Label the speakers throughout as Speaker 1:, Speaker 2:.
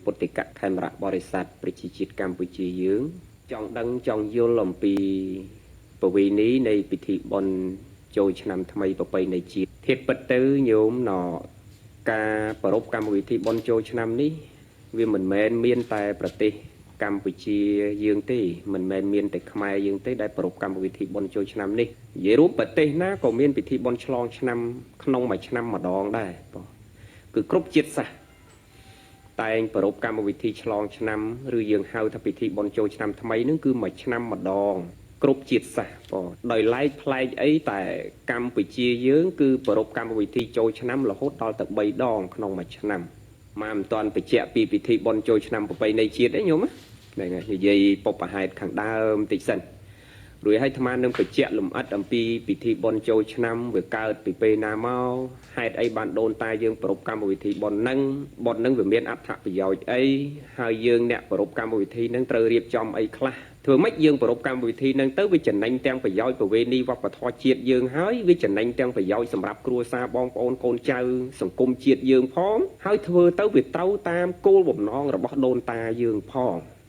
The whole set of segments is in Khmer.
Speaker 1: ពុទ្ធិកខេមរៈបរិស័ទប្រជាជាតិកម្ពុជាយើងចង់ដឹងចង់យល់អំពីប្រវេណីនៃពិធីបុណ្យចូលឆ្នាំថ្មីប្រពៃណីជាតិ។ ធៀបពិតទៅញោមណ ការប្រារព្ធកម្មវិធីបុណ្យចូលឆ្នាំនេះ វាមិនមែនមានតែប្រទេសកម្ពុជាយើងទេ មិនមែនមានតែខ្មែរយើងទេដែលប្រារព្ធកម្មវិធីបុណ្យចូលឆ្នាំនេះ។ និយាយរួម ប្រទេសណាក៏មានពិធីបុណ្យឆ្លងឆ្នាំក្នុងមួយឆ្នាំម្ដងដែរ បង គឺគ្រប់ជាតិសាសន៍តែងប្រារព្ធកម្មវិធីឆ្លងឆ្នាំ ឬយើងហៅថាពិធីបុណ្យចូលឆ្នាំថ្មីនឹង គឺមួយឆ្នាំម្ដងគ្រប់ជាតិសាសន៍ បង។ ដោយឡែកប្លែកអីតែកម្ពុជាយើង គឺប្រារព្ធកម្មវិធីចូលឆ្នាំរហូតដល់ទៅ3ដងក្នុងមួយឆ្នាំ។ មកមិនទាន់បញ្ជាក់ពីពិធីបុណ្យចូលឆ្នាំប្រពៃណីជាតិទេញោម ហ្នឹងហើយ និយាយពុបហេតុខាងដើមតិចសិន រួចហើយអាត្មានឹងបញ្ជាក់លម្អិតអំពីពិធីបុណ្យចូលឆ្នាំ វាកើតពីពេលណាមក ហេតុអីបានដូនតាយើងប្រារព្ធកម្មវិធីបុណ្យហ្នឹង បុណ្យហ្នឹងវាមានអត្ថប្រយោជន៍អី ហើយយើងអ្នកប្រារព្ធកម្មវិធីហ្នឹងត្រូវរៀបចំអីខ្លះ ធ្វើម៉េចយើងប្រារព្ធកម្មវិធីហ្នឹងទៅវាចំណេញទាំងប្រយោជន៍ប្រវេណីវប្បធម៌ជាតិយើង ហើយវាចំណេញទាំងប្រយោជន៍សម្រាប់គ្រួសារបងប្អូនកូនចៅសង្គមជាតិយើងផង ហើយធ្វើទៅវាត្រូវតាមគោលបំណងរបស់ដូនតាយើងផង។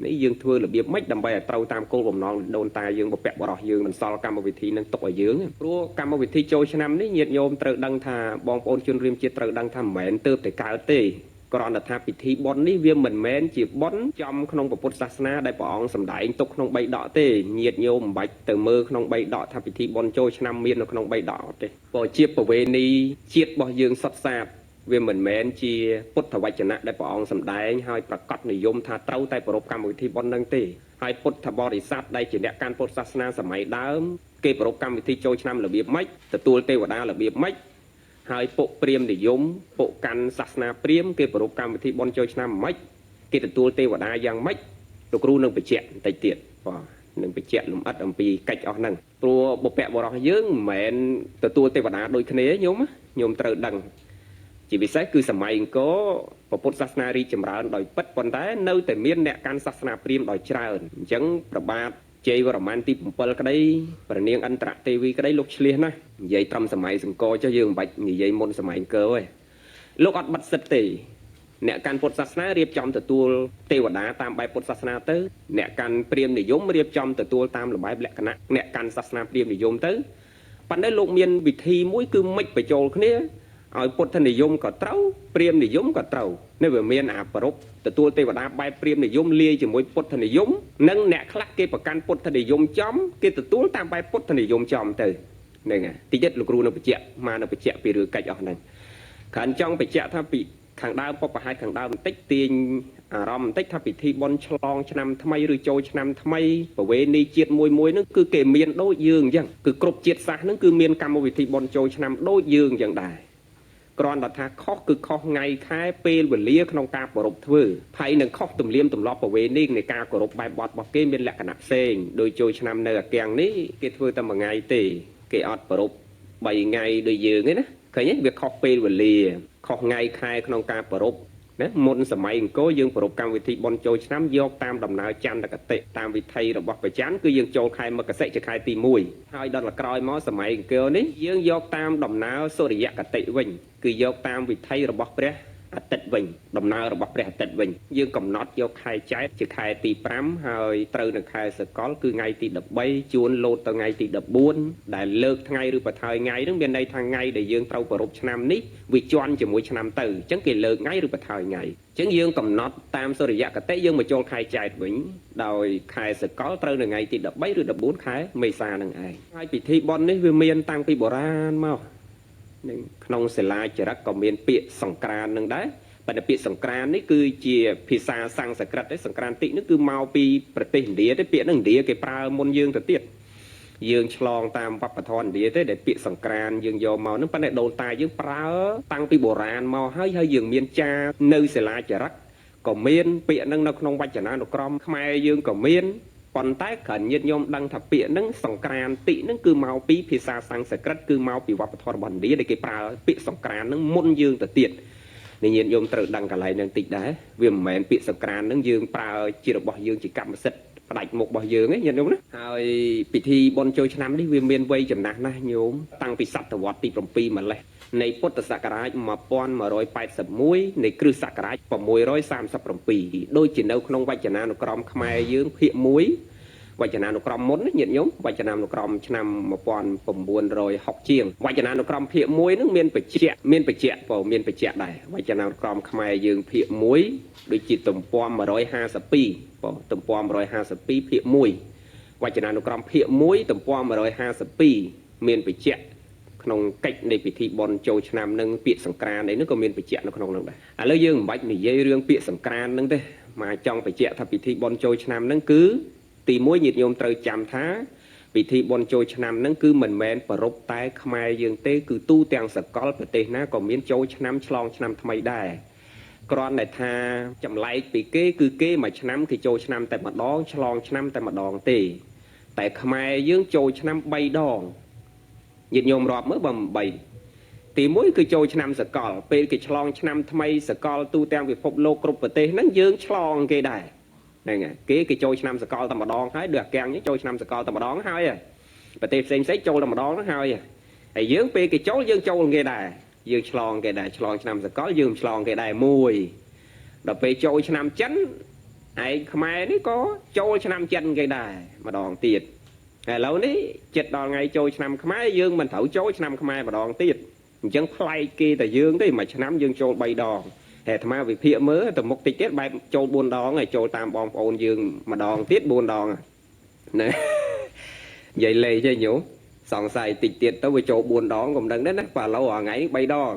Speaker 1: នេះយើងធ្វើរបៀបម៉េចដើម្បីឲ្យត្រូវតាមគោលបំណងដូនតាយើង បពៈបរោះយើងមិនសល់កម្មវិធីនឹងទុកឲ្យយើង ព្រោះកម្មវិធីចូលឆ្នាំនេះ ញាតិញោមត្រូវដឹងថា បងប្អូនជនរួមជាតិត្រូវដឹងថា មិនមែនទៅតែកើតទេ គ្រាន់តែថាពិធីបុណ្យនេះវាមិនមែនជាបុណ្យចំក្នុងពុទ្ធសាសនាដែលព្រះអង្គសម្ដែងទុកក្នុងបីដកទេ។ ញាតិញោមមិនបាច់ទៅមើលក្នុងបីដកថាពិធីបុណ្យចូលឆ្នាំមាននៅក្នុងបីដកអត់ទេ ព្រោះជាប្រវេណីជាតិរបស់យើងសុទ្ធសាធ វាមិនមែនជាពុទ្ធវចនៈដែលព្រះអង្គសម្ដែងហើយប្រកាសនិយមថាត្រូវតែប្រារព្ធកម្មវិធីបុណ្យនឹងទេ។ ហើយពុទ្ធបរិស័ទដែលជាអ្នកកាន់ពុទ្ធសាសនាសម័យដើម គេប្រារព្ធកម្មវិធីចូលឆ្នាំរបៀបម៉េច ទទួលទេវតារបៀបម៉េច ហើយពួកព្រាហ្មណ៍និយម ពួកកាន់សាសនាព្រាហ្មណ៍ គេប្រារព្ធកម្មវិធីបុណ្យចូលឆ្នាំម៉េច គេទទួលទេវតាយ៉ាងម៉េច លោកគ្រូនឹងបញ្ជាក់បន្តិចទៀត បាទ នឹងបញ្ជាក់លម្អិតអំពីកិច្ចអស់ហ្នឹង ព្រោះបុព្វបុរសយើងមិនមែនទទួលទេវតាដូចគ្នាញោម។ ញោមត្រូវដឹង ជាពិសេសគឺសម័យអង្គរ ពុទ្ធសាសនារីកចម្រើនដោយពិត ប៉ុន្តែនៅតែមានអ្នកកាន់សាសនាព្រាហ្មណ៍ដោយច្រើន។ អញ្ចឹងប្របាទជ័យវរ្ម័នទី7ក្តី ព្រះនាងឥន្ទ្រទេវីក្តី លោកឆ្លៀសណាស់ និយាយត្រឹមសម័យសង្គរចុះ យើងមិនបាច់និយាយមុនសម័យអង្គរទេ លោកអត់បិទសិទ្ធទេ អ្នកកាន់ពុទ្ធសាសនារៀបចំទទួលទេវតាតាមបែបពុទ្ធសាសនាទៅ អ្នកកាន់ព្រាហ្មណ៍និយមរៀបចំទទួលតាមរបៀបលក្ខណៈអ្នកកាន់សាសនាព្រាហ្មណ៍និយមទៅ ប៉ុន្តែលោកមានវិធីមួយ គឺមិនបញ្ចូលគ្នាឲ្យពុទ្ធនិយមក៏ត្រូវ ព្រាហ្មណ៍និយមក៏ត្រូវ។ នេះវាមានអាប្រពទទួលទេវតាបែបព្រាហ្មណ៍និយមលាយជាមួយពុទ្ធនិយម និងអ្នកខ្លះគេប្រកាន់ពុទ្ធនិយមចំ គេទទួលតាមបែបពុទ្ធនិយមចំទៅ ហ្នឹងហើយ។ តិចទៀតលោកគ្រូនៅបញ្ជាក់មក នៅបញ្ជាក់ពីរឿងកិច្ចអស់ហ្នឹង គ្រាន់ចង់បញ្ជាក់ថាពីខាងដើម ពុបហេតុខាងដើមបន្តិច ទាញអារម្មណ៍បន្តិចថា ពិធីបុណ្យឆ្លងឆ្នាំថ្មីឬចូលឆ្នាំថ្មីប្រវេណីជាតិមួយមួយហ្នឹង គឺគេមានដូចយើងអញ្ចឹង គឺគ្រប់ជាតិសាសន៍ហ្នឹងគឺមានកម្មវិធីបុណ្យចូលឆ្នាំដូចយើងអញ្ចឹងដែរ គ្រាន់តែថាខុសគឺខុសថ្ងៃខែពេលវេលាក្នុងការប្រារព្ធធ្វើ ហើយនឹងខុសទំនៀមទម្លាប់ប្រវេណីនៃការគោរពបែបបទរបស់គេមានលក្ខណៈផ្សេង ដោយចូលឆ្នាំនៅអាកាំងនេះគេធ្វើតែមួយថ្ងៃទេ គេអត់ប្រារព្ធ3ថ្ងៃដូចយើងទេណា ឃើញទេ វាខុសពេលវេលា ខុសថ្ងៃខែក្នុងការប្រារព្ធណា។ មុនសម័យអង្គរ យើងប្រារព្ធកម្មវិធីបុណ្យចូលឆ្នាំយកតាមដំណើរចន្ទគតិ តាមវិធីរបស់ប្រច័ន គឺយើងចូលខែមកសិជាខែទី1 ហើយដល់ក្រោយមកសម័យអង្គរនេះ យើងយកតាមដំណើរសុរិយគតិវិញ គឺយកតាមវិធីរបស់ព្រះអាទិត្យវិញ ដំណើររបស់ព្រះអាទិត្យវិញ យើងកំណត់យកខែចែកជាខែទី5 ហើយត្រូវនៅខែសកលគឺថ្ងៃទី13 ជួនលោតទៅថ្ងៃទី14 ដែលលើកថ្ងៃឬបន្ថយថ្ងៃហ្នឹង មានន័យថាថ្ងៃដែលយើងត្រូវប្រារព្ធឆ្នាំនេះវាជន់ជាមួយឆ្នាំទៅ អញ្ចឹងគេលើកថ្ងៃឬបន្ថយថ្ងៃ អញ្ចឹងយើងកំណត់តាមសុរិយគតិ យើងមកចូលខែចែកវិញ ដោយខែសកលត្រូវនៅថ្ងៃទី13ឬ14ខែមេសានឹងឯង។ ហើយពិធីបុណ្យនេះវាមានតាំងពីបុរាណមក នឹងក្នុងសិលាចារឹកក៏មានពាក្យសង្ក្រាននឹងដែរ ប៉ុន្តែពាក្យសង្ក្រាននេះគឺជាភាសាសំស្ក្រឹតទេ សង្ក្រានតិនេះគឺមកពីប្រទេសឥណ្ឌាទេ ពាក្យហ្នឹងឥណ្ឌាគេប្រើមុនយើងទៅទៀត យើងឆ្លងតាមវប្បធម៌ឥណ្ឌាទេដែលពាក្យសង្ក្រានយើងយកមកហ្នឹង ប៉ុន្តែដូនតាយើងប្រើតាំងពីបុរាណមកហើយ ហើយយើងមានចានៅសិលាចារឹកក៏មានពាក្យហ្នឹង នៅក្នុងវចនានុក្រមខ្មែរយើងក៏មាន ប៉ុន្តែគ្រាន់ញាតិញោមដឹងថាពាក្យហ្នឹងសង្ក្រានតិហ្នឹងគឺមកពីភាសាសំស្ក្រឹត គឺមកពីវប្បធម៌របស់ឥណ្ឌាដែលគេប្រើពាក្យសង្ក្រានហ្នឹងមុនយើងទៅទៀត នេះញាតិញោមត្រូវដឹងកន្លែងហ្នឹងតិចដែរ វាមិនមែនពាក្យសង្ក្រានហ្នឹងយើងប្រើជារបស់យើងជាកម្មសិទ្ធិផ្ដាច់មុខរបស់យើងទេញាតិញោមណា។ ហើយពិធីបុណ្យចូលឆ្នាំនេះវាមានវ័យចំណាស់ណាស់ញោម តាំងពីសតវត្សទី7ម្លេះ នៃពុទ្ធសករាជ1181នៃគ្រិស្តសករាជ637ដូចជានៅក្នុងវចនានុក្រមខ្មែរយើងភាគ1វចនានុក្រមមុនញាតិញោមវចនានុក្រមឆ្នាំ1960ជាងវចនានុក្រមភាគ1នឹងមានបញ្ជាក់មានបញ្ជាក់បើមានបញ្ជាក់ដែរវចនានុក្រមខ្មែរយើងភាគ1ដូចជាទំព័រ152បើទំព័រ152ភាគ1វចនានុក្រមភាគ1ទំព័រ152មានបញ្ជាក់ក្នុងកិច្ចនៃពិធីបុណ្យចូលឆ្នាំនឹងពាក្យសង្ក្រានអីនោះក៏មានបញ្ជាក់នៅក្នុងនោះដែរឥឡូវយើងមិនបាច់និយាយរឿងពាក្យសង្ក្រាននឹងទេមកចង់បញ្ជាក់ថាពិធីបុណ្យចូលឆ្នាំនឹងគឺទី1ញាតិញោមត្រូវចាំថាពិធីបុណ្យចូលឆ្នាំនឹងគឺមិនមែនប្រពតែខ្មែរយើងទេគឺទូទាំងសកលប្រទេសណាក៏មានចូលឆ្នាំឆ្លងឆ្នាំថ្មីដែរគ្រាន់តែថាចម្លែកពីគេគឺគេមួយឆ្នាំគេចូលឆ្នាំតែម្ដងឆ្លងឆ្នាំតែម្ដងទេតែខ្មែរយើងចូលឆ្នាំ3ដងញាតិញោមរាប់មើលបើ8ទី1គឺចូលឆ្នាំសកលពេលគេឆ្លងឆ្នាំថ្មីសកលទូទាំងពិភពលោកគ្រប់ប្រទេសហ្នឹងយើងឆ្លងគេដែរហ្នឹងហើយគេចូលឆ្នាំសកលតែម្ដងហើយដូចអាកាំងនេះចូលឆ្នាំសកលតែម្ដងហើយប្រទេសផ្សេងផ្សេងចូលតែម្ដងហ្នឹងហើយហើយយើងពេលគេចូលយើងចូលគេដែរយើងឆ្លងគេដែរឆ្លងឆ្នាំសកលយើងឆ្លងគេដែរមួយដល់ពេលចូលឆ្នាំចិនឯងខ្មែរនេះក៏ចូលឆ្នាំចិនគេដែរម្ដងទៀតឥឡូវនេះចិត្តដល់ថ្ងៃចូលឆ្នាំខ្មែរយើងមិនត្រូវចូលឆ្នាំខ្មែរម្ដងទៀតអញ្ចឹងប្លែកគេតែយើងទេមួយឆ្នាំយើងចូល3ដងតែអាត្មាវិភាគមើលទៅមុខតិចទៀតបែបចូល4ដងហើយចូលតាមបងប្អូនយើងម្ដងទៀត4ដងណានិយាយលេងទេញោមសង្ស័យតិចទៀតទៅវាចូល4ដងកុំដឹងដែរណាបាទឥឡូវថ្ងៃ3ដង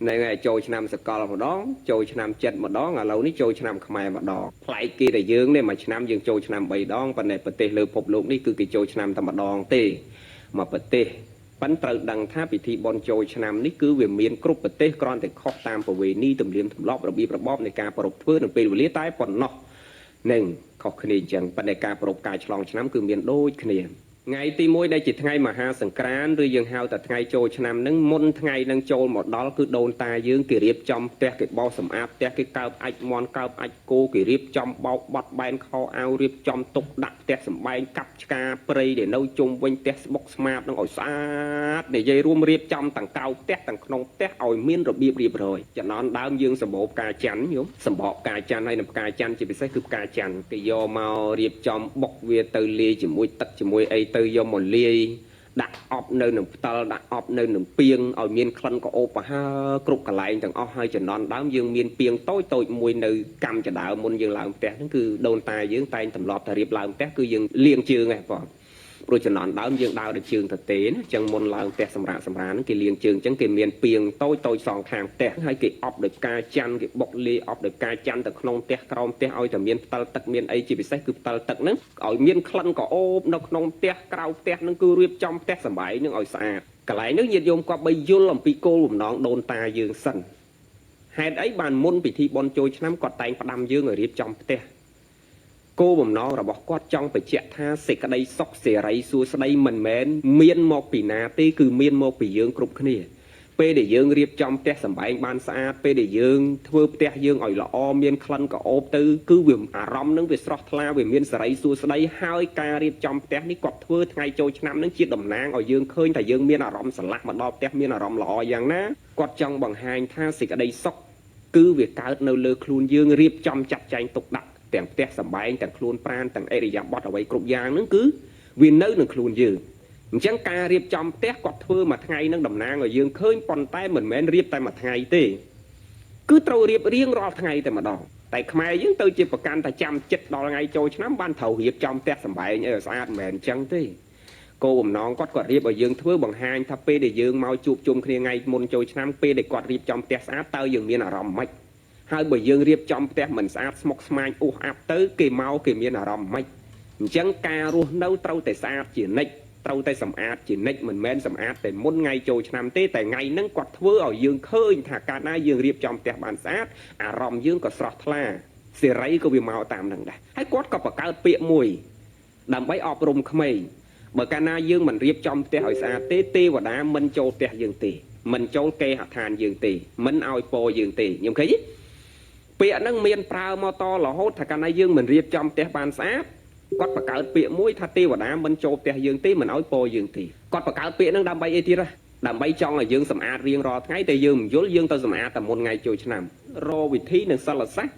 Speaker 1: ហ្នឹងហើយចូលឆ្នាំសកលម្ដងចូលឆ្នាំចិត្តម្ដងឥឡូវនេះចូលឆ្នាំខ្មែរម្ដងប្លែកគេតែយើងនេះមួយឆ្នាំយើងចូលឆ្នាំ3ដងប៉ុន្តែប្រទេសលើពិភពលោកនេះគឺគេចូលឆ្នាំតែម្ដងទេមួយប្រទេសប៉ុន្តែត្រូវដឹងថាពិធីបុណ្យចូលឆ្នាំនេះគឺវាមានគ្រប់ប្រទេសគ្រាន់តែខុសតាមប្រវេណីទំនៀមទម្លាប់របៀបរបបនៃការប្រារព្ធធ្វើនៅពេលវេលាតែប៉ុណ្ណោះនឹងខុសគ្នាអញ្ចឹងប៉ុន្តែការប្រារព្ធការឆ្លងឆ្នាំគឺមានដូចគ្នាថ្ងៃទី1ដែលជាថ្ងៃមហាសង្ក្រាន្តឬយើងហៅថាថ្ងៃចូលឆ្នាំនឹងមុនថ្ងៃនឹងចូលមកដល់គឺដូនតាយើងគេរៀបចំផ្ទះគេបោសសម្អាតផ្ទះគេកើបអាចមន់កើបអាចគោគេរៀបចំបោកបត់បែនខោអាវរៀបចំទុកដាក់ផ្ទះសម្បែងកាប់ឆ្កាព្រៃដែលនៅជុំវិញផ្ទះស្បុកស្មាតនឹងឲ្យស្អាតនិយាយរួមរៀបចំទាំងក្រៅផ្ទះទាំងក្នុងផ្ទះឲ្យមានរបៀបរៀបរយចំណន់ដើមយើងសម្បូរផ្កាច័ន្ទញោមសម្បកផ្កាច័ន្ទហើយនឹងផ្កាច័ន្ទជាពិសេសគឺផ្កាច័ន្ទគេយកមករៀបចំបុកវាទៅលាយជាមួយទឹកជាមួយអីទៅយកមកលាយដាក់អប់នៅនឹងផ្តិលដាក់អប់នៅនឹងពីងឲ្យមានក្លិនក្រអូបប្រហើគ្រប់កន្លែងទាំងអស់ហើយចំណន់ដើមយើងមានពីងតូចតូចមួយនៅកម្មចដើមុនយើងឡើងផ្ទះហ្នឹងគឺដូនតាយើងតែងទម្លាប់តែរៀបឡើងផ្ទះគឺយើងលាងជើងហ្នឹងបងព្រោះចំណន់ដើមយើងដើរដោយជើងទទេណាអញ្ចឹងមុនឡើងផ្ទះសម្រាប់សម្រានហ្នឹងគេលាងជើងអញ្ចឹងគេមានពីងតូចតូចសងខាងផ្ទះហើយគេអប់ដោយផ្កាច័ន្ទគេបុកលាយអប់ដោយផ្កាច័ន្ទទៅក្នុងផ្ទះក្រោមផ្ទះឲ្យតែមានផ្តិលទឹកមានអីជាពិសេសគឺផ្តិលទឹកហ្នឹងឲ្យមានក្លិនក្រអូបនៅក្នុងផ្ទះក្រៅផ្ទះហ្នឹងគឺរៀបចំផ្ទះសម្បែងហ្នឹងឲ្យស្អាតកន្លែងហ្នឹងញាតិញោមក៏បីយល់អំពីគោលបំណងដូនតាយើងសិនហេតុអីបានមុនពិធីបុណ្យចូលឆ្នាំគាត់តែងផ្ដាំយើងឲ្យរៀបចំផ្ទះគោលបំណងរបស់គាត់ចង់បញ្ជាក់ថាសេចក្តីសុខសេរីសួស្តីមិនមែនមានមកពីណាទេគឺមានមកពីយើងគ្រប់គ្នាពេលដែលយើងរៀបចំផ្ទះសម្បែងបានស្អាតពេលដែលយើងធ្វើផ្ទះយើងឲ្យល្អមានក្លិនក្រអូបទៅគឺវាអារម្មណ៍នឹងវាស្រស់ថ្លាវាមានសេរីសួស្តីហើយការរៀបចំផ្ទះនេះគាត់ធ្វើថ្ងៃចូលឆ្នាំនឹងជាតំណាងឲ្យយើងឃើញថាយើងមានអារម្មណ៍ស្រឡះមកដល់ផ្ទះមានអារម្មណ៍ល្អយ៉ាងណាគាត់ចង់បង្ហាញថាសេចក្តីសុខគឺវាកើតនៅលើខ្លួនយើងរៀបចំចាត់ចែងទុកដាក់ទាំងផ្ទះសម្បែងទាំងខ្លួនប្រាណទាំងអរិយាបថអ្វីគ្រប់យ៉ាងហ្នឹងគឺវានៅនឹងខ្លួនយើងអញ្ចឹងការរៀបចំផ្ទះគាត់ធ្វើមួយថ្ងៃនឹងតំណាងឲ្យយើងឃើញប៉ុន្តែមិនមែនរៀបតែមួយថ្ងៃទេគឺត្រូវរៀបរៀងរាល់ថ្ងៃតែម្ដងតែខ្មែរយើងទៅជាប្រកាន់តែចាំចិត្តដល់ថ្ងៃចូលឆ្នាំបានត្រូវរៀបចំផ្ទះសម្បែងឲ្យស្អាតមិនមែនអញ្ចឹងទេគោលបំណងគាត់រៀបឲ្យយើងធ្វើបង្ហាញថាពេលដែលយើងមកជួបជុំគ្នាថ្ងៃមុនចូលឆ្នាំពេលដែលគាត់រៀបចំផ្ទះស្អាតតើយើងមានអារម្មណ៍ម៉េចហើយបើយើងរៀបចំផ្ទះមិនស្អាតស្មុគស្មាញអ៊ុសអាប់ទៅគេមកគេមានអារម្មណ៍ម៉េចអញ្ចឹងការរស់នៅត្រូវតែស្អាតជានិច្ចត្រូវតែសម្អាតជានិច្ចមិនមែនសម្អាតតែមុនថ្ងៃចូលឆ្នាំទេតែថ្ងៃហ្នឹងគាត់ធ្វើឲ្យយើងឃើញថាកាលណាយើងរៀបចំផ្ទះបានស្អាតអារម្មណ៍យើងក៏ស្រស់ថ្លាសេរីក៏វាមកតាមហ្នឹងដែរហើយគាត់ក៏បង្កើតពាក្យមួយដើម្បីអប់រំក្មេងបើកាលណាយើងមិនរៀបចំផ្ទះឲ្យស្អាតទេទេវតាមិនចូលផ្ទះយើងទេមិនចូលគេហដ្ឋានយើងទេមិនឲ្យពរយើងទេខ្ញុំឃើញទេពាក្យហ្នឹងមានប្រើមកតរហូតថាកាលណាយើងមិនរៀបចំផ្ទះបានស្អាតគាត់បង្កើតពាក្យមួយថាទេវតាមិនចូលផ្ទះយើងទេមិនឲ្យពរយើងទេគាត់បង្កើតពាក្យហ្នឹងដើម្បីអីទៀតហ៎ ដើម្បីចង់ឲ្យយើងសម្អាតរៀងរាល់ថ្ងៃតែយើងមិនយល់យើងទៅសម្អាតតែមុនថ្ងៃចូលឆ្នាំរកវិធីនិងសិលសាស្ត្រ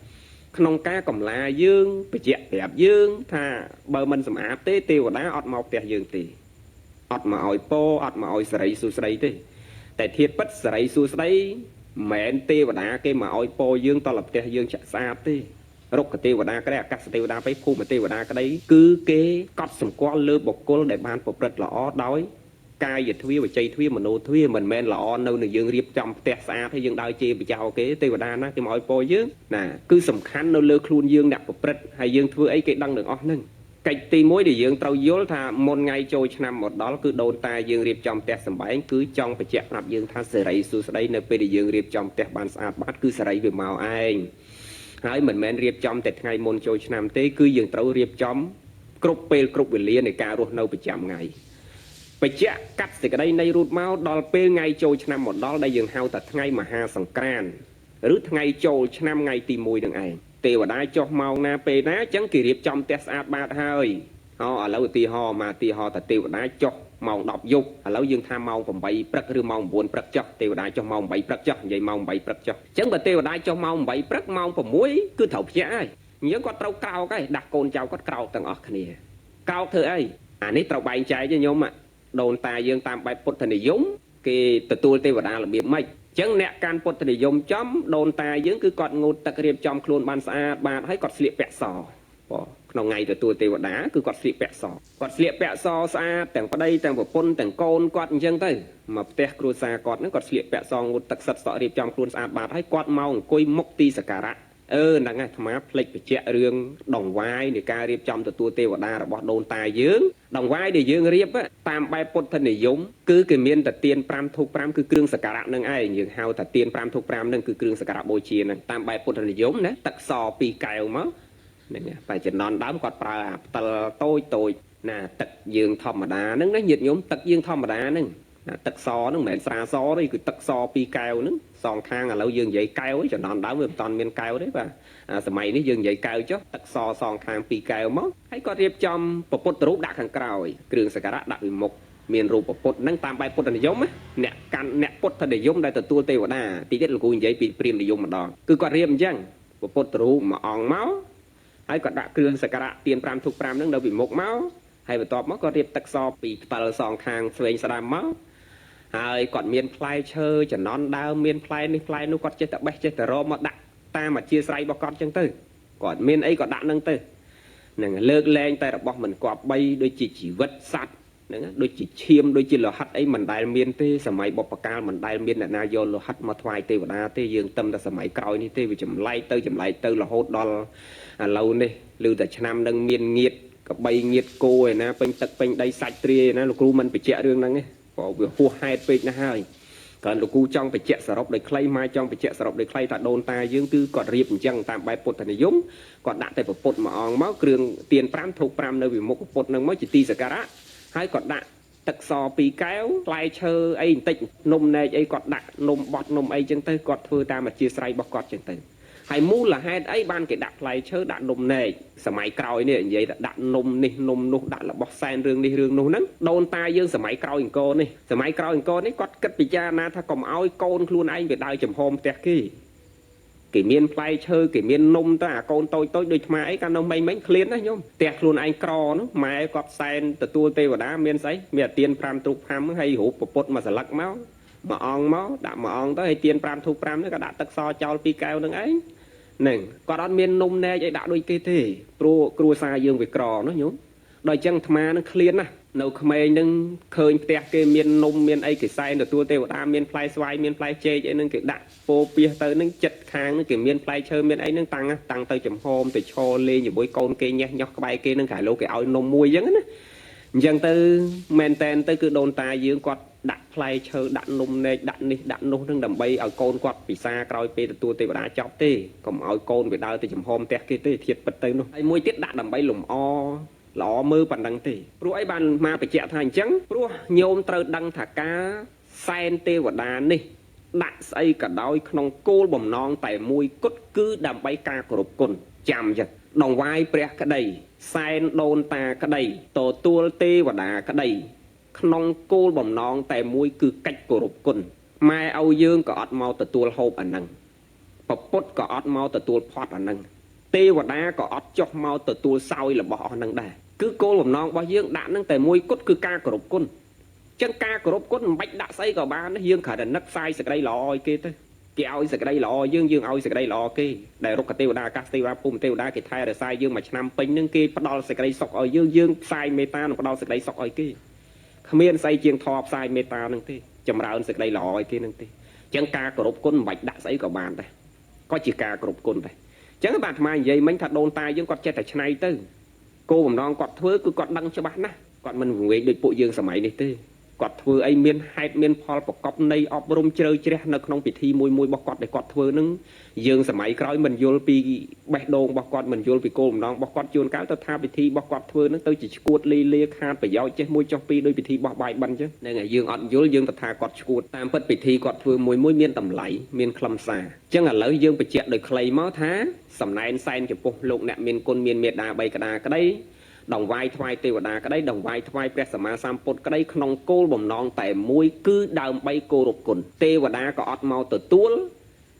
Speaker 1: ក្នុងការកំឡាយើងបញ្ជាក់ប្រាប់យើងថាបើមិនសម្អាតទេទេវតាអត់មកផ្ទះយើងទេអត់មកឲ្យពោអត់មកឲ្យសេរីសួស្តីទេតែធាតុពិតសេរីសួស្តីមិនមែនទេវតាគេមកឲ្យពោយើងតលផ្ទះយើងចាក់ស្អាតទេរុក្ខទេវតាក្តីអាកាសទេវតាបៃភូមិទេវតាក្តីគឺគេកត់សម្គាល់លើបុគ្គលដែលបានប្រព្រឹត្តល្អដោយកាយទ្វាវិច័យទ្វាមโนទ្វាមិនមែនល្អនៅនឹងយើងរៀបចំផ្ទះស្អាតហើយយើងដើរជេរបចោគេទេវតាណាគេមកឲ្យពោយើងណាគឺសំខាន់នៅលើខ្លួនយើងអ្នកប្រព្រឹត្តហើយយើងធ្វើអីគេដឹងទាំងអស់ហ្នឹងកិច្ចទី1ដែលយើងត្រូវយល់ថាមុនថ្ងៃចូលឆ្នាំមកដល់គឺដូនតាយើងរៀបចំផ្ទះសម្បែងគឺចង់បញ្ជាក់ប្រាប់យើងថាសេរីសួស្តីនៅពេលដែលយើងរៀបចំផ្ទះបានស្អាតបាតគឺសេរីវាមកឯងហើយមិនមែនរៀបចំតែថ្ងៃមុនចូលឆ្នាំទេគឺយើងត្រូវរៀបចំគ្រប់ពេលគ្រប់វេលានៃការរស់នៅប្រចាំថ្ងៃបញ្ជាក់កាត់សេចក្តីនៃរូតមកដល់ពេលថ្ងៃចូលឆ្នាំមកដល់ដែលយើងហៅថាថ្ងៃមហាសង្ក្រាន្តឬថ្ងៃចូលឆ្នាំថ្ងៃទី1នឹងឯងទេវតាចុះម៉ោងណាពេលណាអញ្ចឹងគេរៀបចំផ្ទះស្អាតបាតហើយឥឡូវឧទាហរណ៍មកឧទាហរណ៍ថាទេវតាចុះម៉ោង10យប់ឥឡូវយើងថាម៉ោង8ព្រឹកឬម៉ោង9ព្រឹកចុះទេវតាចុះម៉ោង8ព្រឹកចុះនិយាយម៉ោង8ព្រឹកចុះអញ្ចឹងបើទេវតាចុះម៉ោង8ព្រឹកម៉ោង6គឺត្រូវភ្ញាក់ហើយអញ្ចឹងគាត់ត្រូវក្រោកហើយដាស់កូនចៅគាត់ក្រោកទាំងអស់គ្នាក្រោកធ្វើអីអានេះត្រូវបែងចែកទេញោមដូនតាយើងតាមបែបពុទ្ធនិយមគេទទួលទេវតារបៀបម៉េចអញ្ចឹងអ្នកកាន់ពុទ្ធនិយមចំដូនតាយើងគឺគាត់ងូតទឹករៀបចំខ្លួនបានស្អាតបាតហើយគាត់ស្លៀកពាក់សក្នុងថ្ងៃទទួលទេវតាគឺគាត់ស្លៀកពាក់សគាត់ស្លៀកពាក់សស្អាតទាំងប្តីទាំងប្រពន្ធទាំងកូនគាត់អញ្ចឹងទៅមកផ្ទះគ្រួសារគាត់ហ្នឹងគាត់ស្លៀកពាក់សងូតទឹកសិតសក់រៀបចំខ្លួនស្អាតបាតហើយគាត់មកអង្គុយមុខទីសក្ការៈហ្នឹងហើយអាត្មាភ្លេចបញ្ជាក់រឿងដង្វាយនៃការរៀបចំទទួលទេវតារបស់ដូនតាយើងដង្វាយដែលយើងរៀបតាមបែបពុទ្ធនិយមគឺគេមានតែទាន5ធូប5គឺគ្រឿងសក្ការៈនឹងឯងយើងហៅថាទាន5ធូប5នឹងគឺគ្រឿងសក្ការៈបូជានឹងតាមបែបពុទ្ធនិយមណាទឹកស2កែវមកហ្នឹងតែចំណន់ដើមគាត់ប្រើអាផ្តិលតូចតូចណាទឹកយើងធម្មតាហ្នឹងណាញាតិញោមទឹកយើងធម្មតាហ្នឹងណាទឹកសហ្នឹងមិនមែនស្រាសទេគឺទឹកស2កែវហ្នឹងសងខាងឥឡូវយើងនិយាយកែវចំណន់ដើមវាមិនតាន់មានកែវទេបាទសម័យនេះយើងនិយាយកែវចុះទឹកសសងខាង2កែវមកហើយគាត់រៀបចំពុទ្ធរូបដាក់ខាងក្រោយគ្រឿងសក្ការៈដាក់ពីមុខមានរូបពុទ្ធហ្នឹងតាមបែបពុទ្ធនិយមអ្នកកាន់អ្នកពុទ្ធនិយមដែលទទួលទេវតាទីទៀតលោកគ្រូនិយាយពីព្រាហ្មណ៍និយមម្ដងគឺគាត់រៀបអញ្ចឹងពុទ្ធរូបមួយអង្គមកហើយគាត់ដាក់គ្រឿងសក្ការៈទាន5ធូប5ហ្នឹងនៅពីមុខមកហើយបន្ទាប់មកគាត់រៀបទឹកសពីផ្តិលសងខាងឆ្វេងស្ដាំមកហើយគាត់មានផ្លែឈើចំណន់ដើមមានផ្លែនេះផ្លែនោះគាត់ចេះតែបេះចេះតែរមមកដាក់តាមអធិស្ឋានរបស់គាត់ចឹងទៅគាត់មានអីក៏ដាក់នឹងទៅហ្នឹងលើកលែងតែរបស់មិនគប្បីដូចជាជីវិតសត្វហ្នឹងដូចជាឈាមដូចជាលោហិតអីមិនដែលមានទេសម័យបុព្វកាលមិនដែលមានអ្នកណាយកលោហិតមកថ្វាយទេវតាទេយើងទឹមតែសម័យក្រោយនេះទេវាចម្លែកទៅចម្លែកទៅរហូតដល់ឥឡូវនេះឮតែឆ្នាំនឹងមានងៀតកបីងៀតគោឯណាពេញទឹកពេញដីសាច់ទ្រាយណាលោកគ្រូមិនបញ្ជាក់រឿងហ្នឹងទេព្រោះវាហួសហេតុពេកណាស់ហើយគ្រាន់លោកគ្រូចង់បញ្ជាក់សរុបដោយខ្លីម៉ែចង់បញ្ជាក់សរុបដោយខ្លីថាដូនតាយើងគឺគាត់រៀបអញ្ចឹងតាមបែបពុទ្ធនិយមគាត់ដាក់តែពុទ្ធមួយអង្គមកគ្រឿងទាន5ធូប5នៅពីមុខពុទ្ធនឹងមកជាទីសក្ការៈហើយគាត់ដាក់ទឹកស2កែវផ្លែឈើអីបន្តិចនំនែកអីគាត់ដាក់នំបត់នំអីចឹងទៅគាត់ធ្វើតាមអធិស្ឋានរបស់គាត់ចឹងទៅហើយមូលហេតុអីបានគេដាក់ផ្លែឈើដាក់នំនែកសម័យក្រោយនេះនិយាយថាដាក់នំនេះនំនោះដាក់របស់សែនរឿងនេះរឿងនោះហ្នឹងដូនតាយើងសម័យក្រោយអង្គរនេះសម័យក្រោយអង្គរនេះគាត់គិតពិចារណាថាកុំឲ្យកូនខ្លួនឯងវាដើរចំហមផ្ទះគេគេមានផ្លែឈើគេមាននំទៅអាកូនតូចតូចដូចថ្មអីកាលនោះមិញមិញឃ្លានណាញោមផ្ទះខ្លួនឯងក្រនោះម៉ែគាត់សែនទទួលទេវតាមានស្អីមានអាទៀន5ទ្រូប5ហើយរូបពុទ្ធមួយសន្លឹកមកមួយអង្គមកដាក់មួយអង្គទៅហើយទៀន5ធូប5នេះក៏ដាក់ទឹកសចោល2កែវនឹងឯងហ្នឹងគាត់អត់មាននំនែកអីដាក់ដូចគេទេព្រោះគ្រួសារយើងវាក្រនោះញោមដល់អញ្ចឹងអាត្មានឹងឃ្លានណាស់នៅក្មេងនឹងឃើញផ្ទះគេមាននំមានអីគេសែនទទួលទេវតាមានផ្លែស្វាយមានផ្លែចេកអីនឹងគេដាក់ពោពីសទៅនឹងចិត្តខាងនឹងគេមានផ្លែឈើមានអីនឹងតាំងទៅចំហមទៅឈរលេងជាមួយកូនគេញ៉េះញោះក្បែរគេនឹងក្រែលោគេឲ្យនំមួយអញ្ចឹងណាអញ្ចឹងទៅមែនតែនទៅគឺដូនតាយើងគាត់ដាក់ផ្លែឈើដាក់នំនែកដាក់នេះដាក់នោះនឹងដើម្បីឲ្យកូនគាត់ពិសាក្រោយពេលទទួលទេវតាចប់ទេកុំឲ្យកូនវាដើរទៅចំហមផ្ទះគេទេធៀបពិតទៅនោះហើយមួយទៀតដាក់ដើម្បីលំអល្អមើលប៉ុណ្ណឹងទេព្រោះអីបានមកបញ្ជាក់ថាអញ្ចឹងព្រោះញោមត្រូវដឹងថាការសែនទេវតានេះដាក់ស្អីក៏ដោយក្នុងគោលបំណងតែមួយគត់គឺដើម្បីការគោរពគុណចាំចឹងដង្វាយព្រះក្តីសែនដូនតាក្តីទទួលទេវតាក្តី ក្នុងគោលបំណងតែមួយគឺកិច្ចគោរពគុណម៉ែឲ្យយើងក៏អត់មកទទួលហូបអាហ្នឹងពពុទ្ធក៏អត់មកទទួលផត់អាហ្នឹងទេវតាក៏អត់ចុះមកទទួលសោយរបស់អស់ហ្នឹងដែរគឺគោលបំណងរបស់យើងដាក់ហ្នឹងតែមួយគត់គឺការគោរពគុណចឹងការគោរពគុណមិនបាច់ដាក់ស្អីក៏បានយើងគ្រាន់តែនឹកផ្សាយសេចក្តីល្អឲ្យគេទៅគេឲ្យសេចក្តីល្អយើងយើងឲ្យសេចក្តីល្អគេដែលរុក្ខទេវតាអាកាសទេវតាភូមិទេវតាគេថែរក្សាយើងមួយឆ្នាំពេញហ្នឹងគេផ្ដល់សេចក្តីសុខឲ្យយើងយើងផ្សាយមេត្តានិងផ្ដល់សេចក្តីសុខឲ្យគេគ្មានស្អីជាងធម៌ផ្សាយមេត្តាហ្នឹងទេចម្រើនសេចក្តីល្អឲ្យគេហ្នឹងទេចឹងការគោរពគុណមិនបាច់ដាក់ស្អីក៏បានដែរក៏ជាការគោរពគុណដែរចឹងបាទអាត្មានិយាយមិញថាដូនតាយើងគាត់ចេះតែឆ្នៃទៅគោលបំណងគាត់ធ្វើគឺគាត់ដឹងច្បាស់ណាស់គាត់មិនវង្វេងដូចពួកយើងសម័យនេះទេគាត់ធ្វើអីមានហេតុមានផលប្រកបនៃអប់រំជ្រៅជ្រះនៅក្នុងពិធីមួយមួយរបស់គាត់ដែលគាត់ធ្វើនឹងយើងសម័យក្រោយមិនយល់ពីបេះដូងរបស់គាត់មិនយល់ពីគោលបំណងរបស់គាត់ជួនកាលទៅថាពិធីរបស់គាត់ធ្វើនឹងទៅជាឈួតលីលាខាតប្រយោជន៍ចេះមួយចុះពីរដោយពិធីបោះបាយបិណ្ឌអញ្ចឹងហ្នឹងហើយយើងអត់យល់យើងទៅថាគាត់ឈួតតាមពិតពិធីគាត់ធ្វើមួយមួយមានតម្លៃមានខ្លឹមសារអញ្ចឹងឥឡូវយើងបញ្ជាក់ដោយខ្លីមកថាសំណែនសែនចំពោះលោកអ្នកមានគុណមានមេដាបីក្តារក្តីដង្វាយថ្វាយទេវតាក្តីដង្វាយថ្វាយព្រះសម្មាសម្ពុទ្ធក្តីក្នុងគោលបំណងតែមួយគឺដើម្បីគោរពគុណទេវតាក៏អត់មកទទួល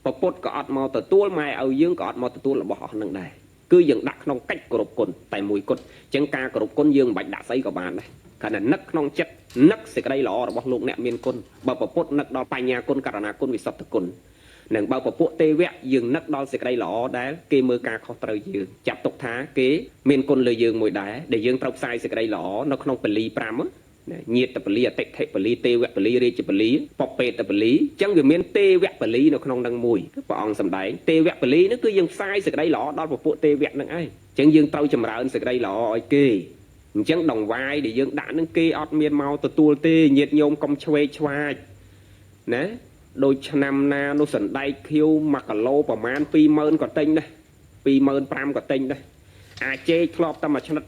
Speaker 1: ពពុទ្ធក៏អត់មកទទួលម៉ែឲ្យយើងក៏អត់មកទទួលរបស់អស់នឹងដែរគឺយើងដាក់ក្នុងកិច្ចគោរពគុណតែមួយគត់អញ្ចឹងការគោរពគុណយើងមិនបាច់ដាក់ស្អីក៏បានដែរគ្រាន់តែនឹកក្នុងចិត្តនឹកសេចក្តីល្អរបស់លោកអ្នកមានគុណបើពពុទ្ធនឹកដល់បញ្ញាគុណករណាគុណវិសុទ្ធគុណនិងបើពពួកទេវៈយើងនឹកដល់សេចក្តីល្អដែលគេមើលការខុសត្រូវយើងចាប់ទុកថាគេមានគុណលើយើងមួយដែរដែលយើងត្រូវផ្សាយសេចក្តីល្អនៅក្នុងពលី5ញាតពលីអតិថិពលីទេវពលីរាជពលីពពេតពលីអញ្ចឹងវាមានទេវពលីនៅក្នុងនឹងមួយព្រះអង្គសម្ដែងទេវពលីនោះគឺយើងផ្សាយសេចក្តីល្អដល់ពពួកទេវៈនឹងឯងអញ្ចឹងយើងត្រូវចម្រើនសេចក្តីល្អឲ្យគេអញ្ចឹងដង្វាយដែលយើងដាក់នឹងគេអត់មានមកទទួលទេញាតិញោមកុំឆ្វេងឆ្វាចណាដូចឆ្នាំណានោះសណ្ដែកខៀវ1គីឡូប្រហែល 20000 ក៏ទិញដែរ 25000 ក៏ទិញដែរអាចេកធ្លាប់តែមួយឆ្និត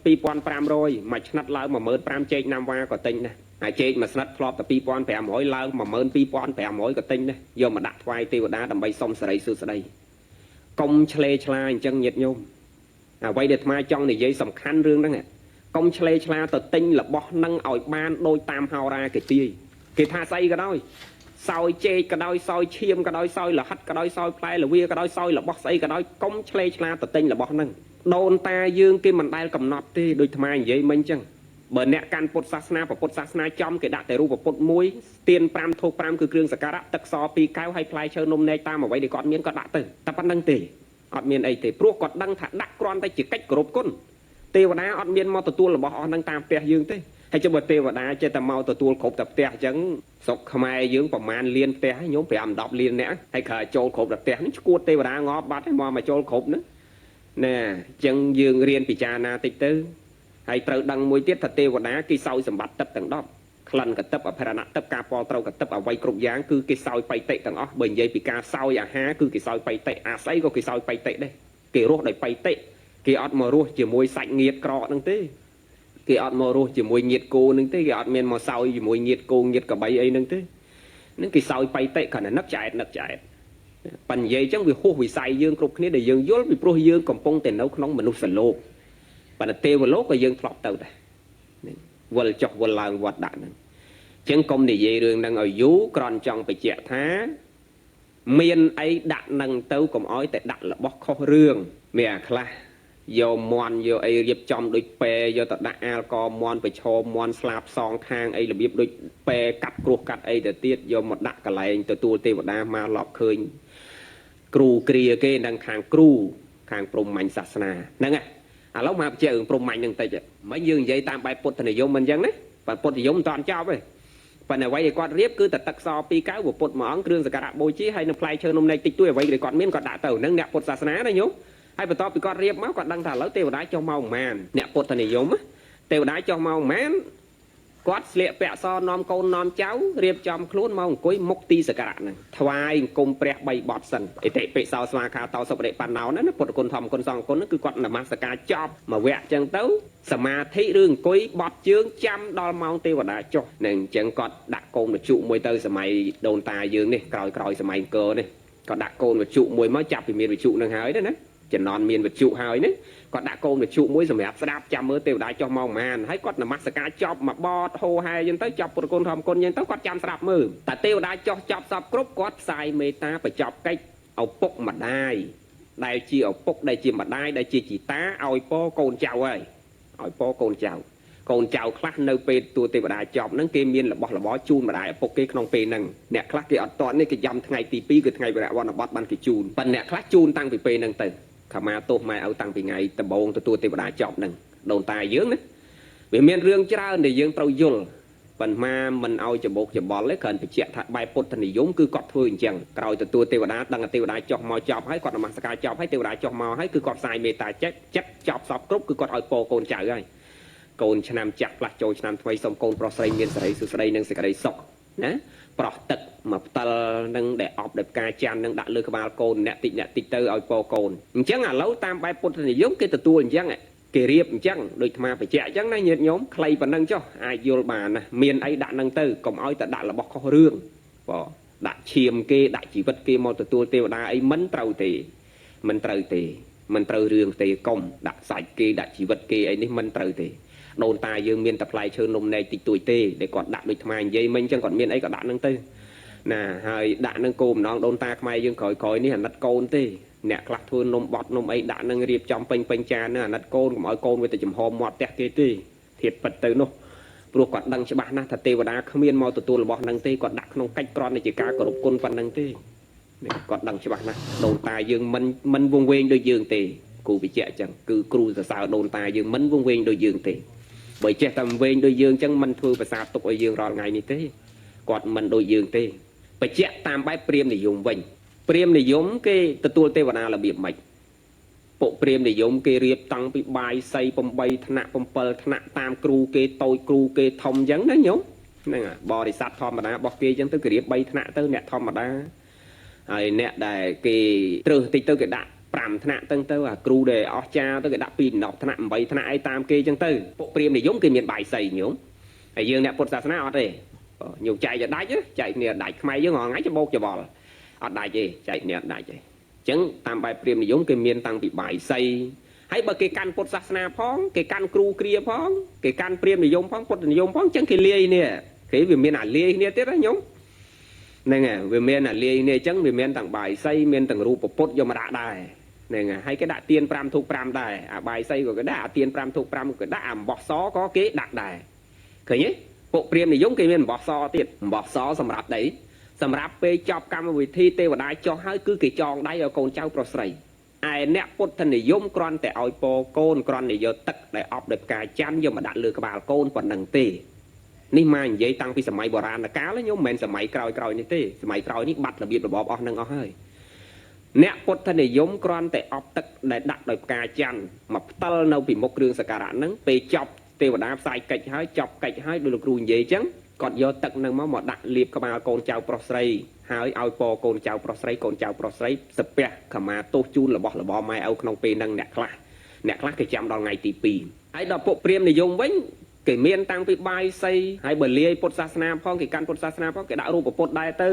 Speaker 1: 2500 មួយឆ្និតឡើង 15000 ចេកណាំវ៉ាក៏ទិញដែរអាចេកមួយស្និតធ្លាប់តែ 2500 ឡើង 12500 ក៏ទិញដែរយកមកដាក់ថ្វាយទេវតាដើម្បីសុំសេរីសួស្តីកុំឆ្លេឆ្លាអញ្ចឹងញាតិញោមអ្វីដែលអាត្មាចង់និយាយសំខាន់រឿងហ្នឹងកុំឆ្លេឆ្លាទៅទិញរបស់នឹងឲ្យបានដូចតាមហោរាគេទាយគេថាស្អីក៏ដោយសោយចេកក៏ដោយសោយឈាមក៏ដោយសោយលហិតក៏ដោយសោយផ្លែលវាក៏ដោយសោយរបស់ស្អីក៏ដោយកុំឆ្លេឆ្លាទៅទិញរបស់ហ្នឹងដូនតាយើងគេមិនដែលកំណត់ទេដូចអាត្មានិយាយមិញអញ្ចឹងបើអ្នកកាន់ពុទ្ធសាសនាពុទ្ធសាសនាចំគេដាក់តែរូបពុទ្ធមួយស្ទៀន5ធូប5គឺគ្រឿងសក្ការៈទឹកស2កែវហើយផ្លែឈើនំនែកតាមអ្វីដែលគាត់មានគាត់ដាក់ទៅតែប៉ុណ្្នឹងទេអត់មានអីទេព្រោះគាត់ដឹងថាដាក់គ្រាន់តែជាកិច្ចគោរពគុណទេវតាអត់មានមកទទួលរបស់អស់ហ្នឹងតាមផ្ទះយើងទេហើយចុះបើទេវតាចេះតែមកទទួលគ្រប់តែផ្ទះអញ្ចឹងស្រុកខ្មែរយើងប្រហែលលានផ្ទះញោម5 10លានអ្នកហើយក្រៅចូលគ្រប់តែផ្ទះហ្នឹងឈួតទេវតាងាប់បាត់ហើយមកចូលគ្រប់ហ្នឹងណែអញ្ចឹងយើងរៀនពិចារណាតិចទៅហើយត្រូវដឹងមួយទៀតថាទេវតាគេសោយសម្បត្តិទឹកទាំង10ក្លិនកទឹកអភិរណទឹកការពលត្រូវកទឹកអ្វីគ្រប់យ៉ាងគឺគេសោយបៃតិទាំងអស់បើនិយាយពីការសោយអាហារគឺគេសោយបៃតិអាស្អីក៏គេសោយបៃតិដែរគេរស់ដោយបៃតិគេអត់មករស់ជាមួយសាច់ងៀតក្រកហ្នឹងទេគេអត់មករស់ជាមួយងៀតគោនឹងទេគេអត់មានមកសោយជាមួយងៀតគោងៀតកបីអីនឹងទេនឹងគេសោយបៃតិគ្រាន់តែនឹកឆ្អែតនឹកឆ្អែតប៉ិននិយាយអញ្ចឹងវាហួសវិស័យយើងគ្រប់គ្នាដែលយើងយល់ពីព្រោះយើងកំពុងតែនៅក្នុងមនុស្សលោកប៉ុន្តែទេវលោកក៏យើងធ្លាប់ទៅដែរវិលចុះវិលឡើងវត្តដាក់ហ្នឹងអញ្ចឹងកុំនិយាយរឿងហ្នឹងឲ្យយូរគ្រាន់ចង់បញ្ជាក់ថាមានអីដាក់នឹងទៅកុំឲ្យតែដាក់របស់ខុសរឿងមានអាខ្លះយកមន់យកអីរៀបចំដូចពែយកទៅដាក់អាល់កមន់ប្រឈមមន់ស្លាបសងខាងអីរបៀបដូចពែកាត់គ្រោះកាត់អីទៅទៀតយកមកដាក់កន្លែងទទួលទេវតាមកឡប់ឃើញគ្រូគ្រាគេនឹងខាងគ្រូខាងព្រហ្មញ្ញសាសនាហ្នឹងឥឡូវមកបញ្ជាក់រឿងព្រហ្មញ្ញហ្នឹងតិចមិញយើងនិយាយតាមបែបពុទ្ធនិយមមិនអញ្ចឹងណាបើពុទ្ធនិយមមិនតាន់ចប់ទេប៉ុន្តែអ្វីដែលគាត់រៀបគឺតែទឹកស2កែវពុទ្ធមួយអង្គគ្រឿងសក្ការៈបូជាហើយនឹងផ្លែឈើនំនែកតិចតួចអ្វីដែលគាត់មានគាត់ដាក់ទៅហ្នឹងអ្នកពុទ្ធសាសនាណាញោមហើយបន្ទាប់ពីគាត់រៀបមកគាត់ដឹងថាឥឡូវទេវតាចុះមកប្រមាណអ្នកពុទ្ធនិយមទេវតាចុះមកប្រមាណគាត់ស្លៀកពាក់សនាំកូននាំចៅរៀបចំខ្លួនមកអង្គុយមុខទីសក្ការៈហ្នឹងថ្វាយអង្គមព្រះ3បទសិនអិតិពិសោស្វាខាតោសុបរិបណ្ណោណាពុទ្ធគុណធម្មគុណសង្ឃគុណហ្នឹងគឺគាត់នមស្ការចប់មួយវគ្គអញ្ចឹងទៅសមាធិឬអង្គុយបត់ជើងចាំដល់ម៉ោងទេវតាចុះនឹងអញ្ចឹងគាត់ដាក់កូនវិជុមួយទៅសម័យដូនតាយើងនេះក្រោយសម័យអង្គរនេះគាត់ដាក់កូនវិជុមួយមកចាប់ពីមានវិជុនឹងហើយណា ចំណន់មានវិទ្យុហើយនេះគាត់ដាក់កូនវិទ្យុមួយសម្រាប់ស្ដាប់ចាំមើលទេវតាចុះមកប្រហែលហើយគាត់នមស្ការចប់មកបតហោហែអញ្ចឹងទៅចប់ពុទ្ធគុណធម្មគុណអញ្ចឹងទៅគាត់ចាំស្ដាប់មើលតែទេវតាចុះចប់សពគ្រប់គាត់ផ្សាយមេត្តាបញ្ចប់កិច្ចឪពុកម្ដាយដែលជាឪពុកដែលជាម្ដាយដែលជាជីតាឲ្យពរកូនចៅហើយឲ្យពរកូនចៅកូនចៅខ្លះនៅពេលទួទេវតាចប់ហ្នឹងគេមានរបស់របរជូនម្ដាយឪពុកគេក្នុងពេលហ្នឹងអ្នកខ្លះគេអត់តន់នេះគេយ៉ាំថ្ងៃទី2គឺថ្ងៃវរៈវណ្ណបតបានគេជូនប៉ុន្តែអ្នកខ្លះជូនតាំងពីពេលហ្នឹងទៅខមាទោសម៉ែឪតាំងពីថ្ងៃដំបូងទទួលទេវតាចប់ហ្នឹងដូនតាយើងណាវាមានរឿងច្រើនដែលយើងត្រូវយល់ប៉ុន្មានមិនឲ្យច្បោកច្បល់ទេគ្រាន់បញ្ជាក់ថាបែបពុទ្ធនិយមគឺគាត់ធ្វើអញ្ចឹងក្រោយទទួលទេវតាដឹងទេវតាចុះមកចប់ហើយគាត់នមស្ការចប់ហើយទេវតាចុះមកហើយគឺគាត់ផ្សាយមេត្តាចិត្តចិត្តចប់សពគ្រប់គឺគាត់ឲ្យពរកូនចៅហើយកូនឆ្នាំចាស់ផ្លាស់ចូលឆ្នាំថ្មីសូមកូនប្រុសស្រីមានសេរីសុស្ដីនិងសេចក្តីសុខណាប្រោះទឹកមកផ្តិលនឹងដែលអប់ដោយផ្កាច័ន្ទនឹងដាក់លើក្បាលកូនអ្នកតិចអ្នកតិចទៅឲ្យពរកូនអញ្ចឹងឥឡូវតាមបែបពុទ្ធនិយមគេទទួលអញ្ចឹងគេរៀបអញ្ចឹងដូចអាត្មាបញ្ជាក់អញ្ចឹងណាញាតិញោមខ្លីប៉ុណ្ណឹងចុះអាចយល់បានណាមានអីដាក់នឹងទៅកុំឲ្យតែដាក់របស់ខុសរឿងបងដាក់ឈាមគេដាក់ជីវិតគេមកទទួលទេវតាអីមិនត្រូវទេមិនត្រូវទេមិនត្រូវរឿងទេកុំដាក់សាច់គេដាក់ជីវិតគេអីនេះមិនត្រូវទេដូនតាយើងមានតែផ្លែឈើនំនែកតិចតួចទេដែលគាត់ដាក់ដូចថ្មនិយាយមិញអញ្ចឹងគាត់មានអីក៏ដាក់នឹងទៅណាហើយដាក់នឹងគោម្ដងដូនតាខ្មែរយើងក្រោយៗនេះអាណិតកូនទេអ្នកខ្លះធ្វើនំបត់នំអីដាក់នឹងរៀបចំពេញពេញចាននឹងអាណិតកូនកុំឲ្យកូនវាទៅចំហមាត់ផ្ទះគេទេធៀបពិតទៅនោះព្រោះគាត់ដឹងច្បាស់ណាស់ថាទេវតាគ្មានមកទទួលរបស់នឹងទេគាត់ដាក់ក្នុងកិច្ចក្រន់ជាការគោរពគុណប៉ុណ្្នឹងទេគាត់ដឹងច្បាស់ណាស់ដូនតាយើងមិនវង្វេងដូចយើងទេគ្រូបញ្ជាក់អញ្ចឹងគឺគ្រូសរសើរដូនតាយើងមិនវង្វេងដូចយើងទេបើចេះតែវែងដូចយើងអញ្ចឹងមិនធ្វើភាសាទុកឲ្យយើងរាល់ថ្ងៃនេះទេគាត់មិនដូចយើងទេបញ្ជាក់តាមបែបព្រាហ្មណ៍និយមវិញព្រាហ្មណ៍និយមគេទទួលទេវតារបៀបម៉េចពួកព្រាហ្មណ៍និយមគេរៀបតាំងពីបាយសី8ថ្នាក់7ថ្នាក់តាមគ្រូគេតូចគ្រូគេធំអញ្ចឹងណាញោមហ្នឹងបរិស័ទធម្មតារបស់គេអញ្ចឹងទៅគេរៀប3ថ្នាក់ទៅអ្នកធម្មតាហើយអ្នកដែលគេត្រឹសតិចទៅគេដាក់5ថ្នាក់ទៅទៅអាគ្រូដែលអស្ចារ្យទៅគេដាក់2 10ថ្នាក់8ថ្នាក់អីតាមគេអញ្ចឹងទៅពួកព្រាហ្មណ៍និយមគេមានបាយសីញោមហើយយើងអ្នកពុទ្ធសាសនាអត់ទេញោមចែកឲ្យដាច់ចែកគ្នាដាច់ខ្មែរយើងរាល់ថ្ងៃច្បោកច្បល់អត់ដាច់ទេចែកគ្នាអត់ដាច់ទេអញ្ចឹងតាមបែបព្រាហ្មណ៍និយមគេមានតាំងពីបាយសីហើយបើគេកាន់ពុទ្ធសាសនាផងគេកាន់គ្រូគ្រាផងគេកាន់ព្រាហ្មណ៍និយមផងពុទ្ធនិយមផងអញ្ចឹងគេលាយនេះគេវាមានអាលាយគ្នាទៀតណាញោមហ្នឹងហើយវាមានអាលាយនេះអញ្ចឹងវាមានទាំងបាយសីមានទាំងរូបពុទ្ធយកមកដាក់ដែរហ្នឹងហើយគេដាក់ទៀន5ធូប5ដែរអាបាយសីក៏គេដាក់អាទៀន5ធូប5ក៏គេដាក់អាអំបោះសក៏គេដាក់ដែរឃើញទេពួកព្រាហ្មណ៍និយមគេមានអំបោះសទៀតអំបោះសសម្រាប់ដីសម្រាប់ពេលចប់កម្មវិធីទេវតាចុះហើយគឺគេចងដៃឲ្យកូនចៅប្រុសស្រីឯអ្នកពុទ្ធនិយមគ្រាន់តែឲ្យពរកូនគ្រាន់តែយកទឹកដែលអប់ដោយផ្កាច័ន្ទយកមកដាក់លើក្បាលកូនប៉ុណ្ណឹងទេនេះមកនិយាយតាំងពីសម័យបុរាណកាលញោមមិនមែនសម័យក្រោយៗនេះទេសម័យក្រោយនេះបាត់របៀបរបបអស់នឹងអស់ហើយអ្នកពុទ្ធនិយមគ្រាន់តែអប់ទឹកដែលដាក់ដោយផ្កាច័ន្ទមកផ្តិលនៅពីមុខគ្រឿងសក្ការៈហ្នឹងពេលចប់ទេវតាផ្សាយកិច្ចហើយចប់កិច្ចហើយដោយលោកគ្រូនិយាយអញ្ចឹងគាត់យកទឹកហ្នឹងមកដាក់លាបក្បាលកូនចៅប្រុសស្រីហើយឲ្យពរកូនចៅប្រុសស្រីកូនចៅប្រុសស្រីសាពះខមាទោសជូនរបស់របរម៉ែឪក្នុងពេលហ្នឹងអ្នកខ្លះគេចាំដល់ថ្ងៃទី2ហើយដល់ពួកព្រាហ្មណ៍និយមវិញគេមានតាំងពីបាយសីហើយបើលាយពុទ្ធសាសនាផងគេកាន់ពុទ្ធសាសនាផងគេដាក់រូបពុទ្ធដែរទៅ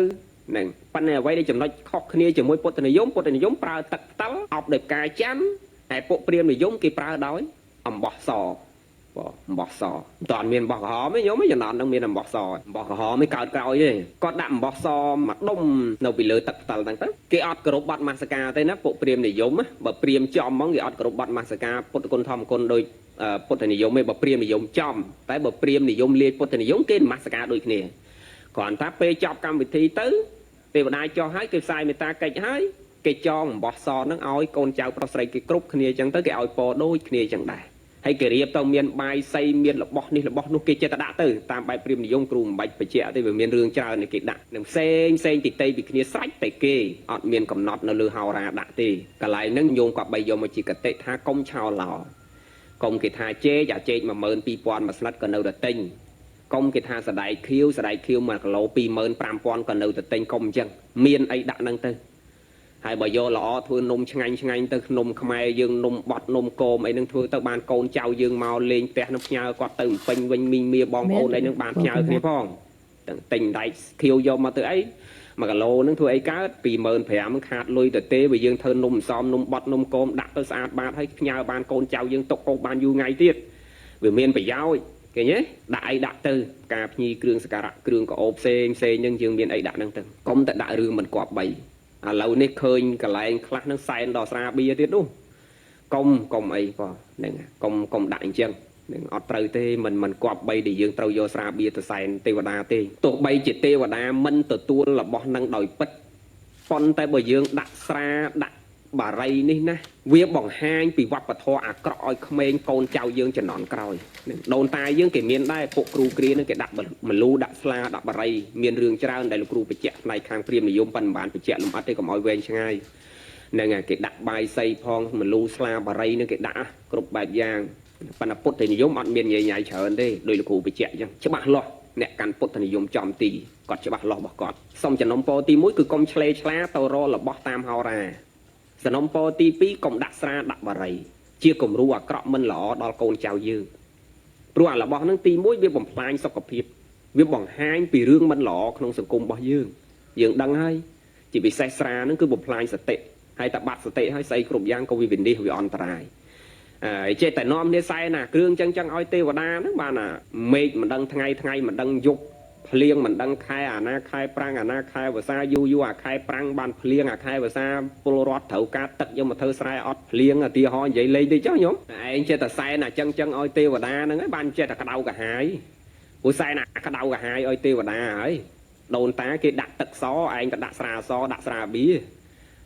Speaker 1: ហ្នឹងប៉ុន្តែអ្វីដែលចំណុចខុសគ្នាជាមួយពុទ្ធនិយមពុទ្ធនិយមប្រើទឹកផ្តិលអប់ដោយផ្កាច័ន្ទឯពួកព្រាហ្មណ៍និយមគេប្រើដោយអំបោះសបងអំបោះសមិនតាន់មានអំបោះក្រហមទេញោមចំណន់ហ្នឹងមានអំបោះសអំបោះក្រហមឯងកើតក្រោយទេគាត់ដាក់អំបោះសមកដុំនៅពីលើទឹកផ្តិលហ្នឹងទៅគេអត់គោរពបត្តិមស្ការទេណាពួកព្រាហ្មណ៍និយមបើព្រាហ្មណ៍ចំហ្មងគេអត់គោរពបត្តិមស្ការពុទ្ធគុណធម្មគុណដូចពុទ្ធនិយមទេបើព្រាហ្មណ៍និយមចំតែបើព្រាហ្មណ៍និយមលាយពុទ្ធនិយមគេនមស្ការដូចគ្នាគ្រាន់តែពេលចប់កម្មវិធីទៅទេវតាចុះហើយគេផ្សាយមេត្តាកិច្ចហើយគេចងអំបោះសហ្នឹងឲ្យកូនចៅប្រុសស្រីគេគ្រប់គ្នាអញ្ចឹងទៅគេឲ្យពរដូចគ្នាអញ្ចឹងដែរហើយគេរៀបទៅមានបាយសីមានរបស់នេះរបស់នោះគេចេះតែដាក់ទៅតាមបែបព្រាហ្មណ៍និយមគ្រូមិនបាច់បញ្ជាក់ទេវាមានរឿងច្រើនគេដាក់នឹងផ្សេងផ្សេងទីពីគ្នាស្រេចតែគេអត់មានកំណត់នៅលើហោរាដាក់ទេកន្លែងហ្នឹងញោមក៏បីយកមកជាកតិថាកុំឆោឡោកុំគេថាជែកអាជែក12000មួយស្លឹកក៏នៅតែទិញកុំគេថាសដែកខៀវសដែកខៀវ1គីឡូ25000ក៏នៅតែទិញកុំអញ្ចឹងមានអីដាក់ហ្នឹងទៅហើយបើយកល្អធ្វើនំឆ្ងាញ់ឆ្ងាញ់ទៅនំខ្មែរយើងនំបត់នំគមអីហ្នឹងធ្វើទៅបានកូនចៅយើងមកលេងផ្ទះនឹងផ្ញើគាត់ទៅពេញវិញមីងមៀបងប្អូនអីហ្នឹងបានផ្ញើគ្នាផងទាំងទិញដែកខៀវយកមកទៅអី 1គីឡូហ្នឹងធ្វើអីកើត 25,000 ខាតលុយទៅទេបើយើងធ្វើនំសំនំបត់នំគមដាក់ទៅស្អាតបាតហើយផ្ញើបានកូនចៅយើងទុកកោបានយូរថ្ងៃទៀតវាមានប្រយោជន៍ឃើញទេដាក់អីដាក់ទៅការភ្ញីគ្រឿងសក្ការៈគ្រឿងក្អូបផ្សេងផ្សេងហ្នឹងយើងមានអីដាក់ហ្នឹងទៅកុំតែដាក់រឿងមិនគប្បីឥឡូវនេះឃើញកន្លែងខ្លះហ្នឹងសែនដល់ស្រាបៀទៀតនោះកុំអីបងហ្នឹងកុំដាក់អញ្ចឹងនឹងអត់ត្រូវទេមិនគប្បីដែលយើងត្រូវយកស្រាបៀទៅសែនទេវតាទេទោះបីជាទេវតាមិនទទួលរបស់នឹងដោយពិតប៉ុន្តែបើយើងដាក់ស្រាដាក់បារីនេះណាវាបង្ហាញពីវប្បធម៌អាក្រក់ឲ្យក្មេងកូនចៅយើងជំនាន់ក្រោយដូនតាយើងគេមានដែរពួកគ្រូគ្រានឹងគេដាក់មលូដាក់ស្លាដាក់បារីមានរឿងច្រើនដែលលោកគ្រូបញ្ជាក់ផ្នែកខាងព្រាហ្មណ៍និយមប៉ុន្តែមិនបានបញ្ជាក់លម្អិតទេកុំឲ្យវែងឆ្ងាយហ្នឹងហើយគេដាក់បាយសីផងមលូស្លាបារីនឹងគេដាក់គ្រប់បែបយ៉ាងប៉ុន្តែពុទ្ធនិយមអត់មានញ៉ៃញ៉ៃច្រើនទេដោយលោកគ្រូបញ្ជាក់អញ្ចឹងច្បាស់លាស់អ្នកកាន់ពុទ្ធនិយមចំទីគាត់ច្បាស់លាស់របស់គាត់សុំចំណុំពរទី1គឺកុំឆ្លេឆ្លាទៅរករបស់តាមហោរាសំណុំពរទី2កុំដាក់ស្រាដាក់បារីជាគំរូអាក្រក់មិនល្អដល់កូនចៅយើងព្រោះអារបស់ហ្នឹងទី1វាបំផ្លាញសុខភាពវាបង្ហាញពីរឿងមិនល្អក្នុងសង្គមរបស់យើងយើងដឹងហើយជាពិសេសស្រាហ្នឹងគឺបំផ្លាញសតិហើយតែបាត់សតិហើយស្អីគ្រប់យ៉ាងក៏វាវិនិច្ឆ័យវាអន្តរាយហើយចេះតែនាំគ្នាសែណាគ្រឿងចឹងចឹងឲ្យទេវតាហ្នឹងបានណាមេឃមិនដឹងថ្ងៃថ្ងៃមិនដឹងយប់ភ្លៀងមិនដឹងខែអាណាខែប្រាំងអាណាខែវស្សាយូរយូរអាខែប្រាំងបានភ្លៀងអាខែវស្សាពលរដ្ឋត្រូវការទឹកយកមកធ្វើស្រែអត់ភ្លៀងឧទាហរណ៍និយាយលេងតិចចុះញោមឯងចេះតែសែនអាចឹងចឹងឲ្យទេវតាហ្នឹងហើយបានចេះតែក្តៅកាហាយព្រោះសែនអាក្តៅកាហាយឲ្យទេវតាហើយដូនតាគេដាក់ទឹកសឯងក៏ដាក់ស្រាសដាក់ស្រាបៀ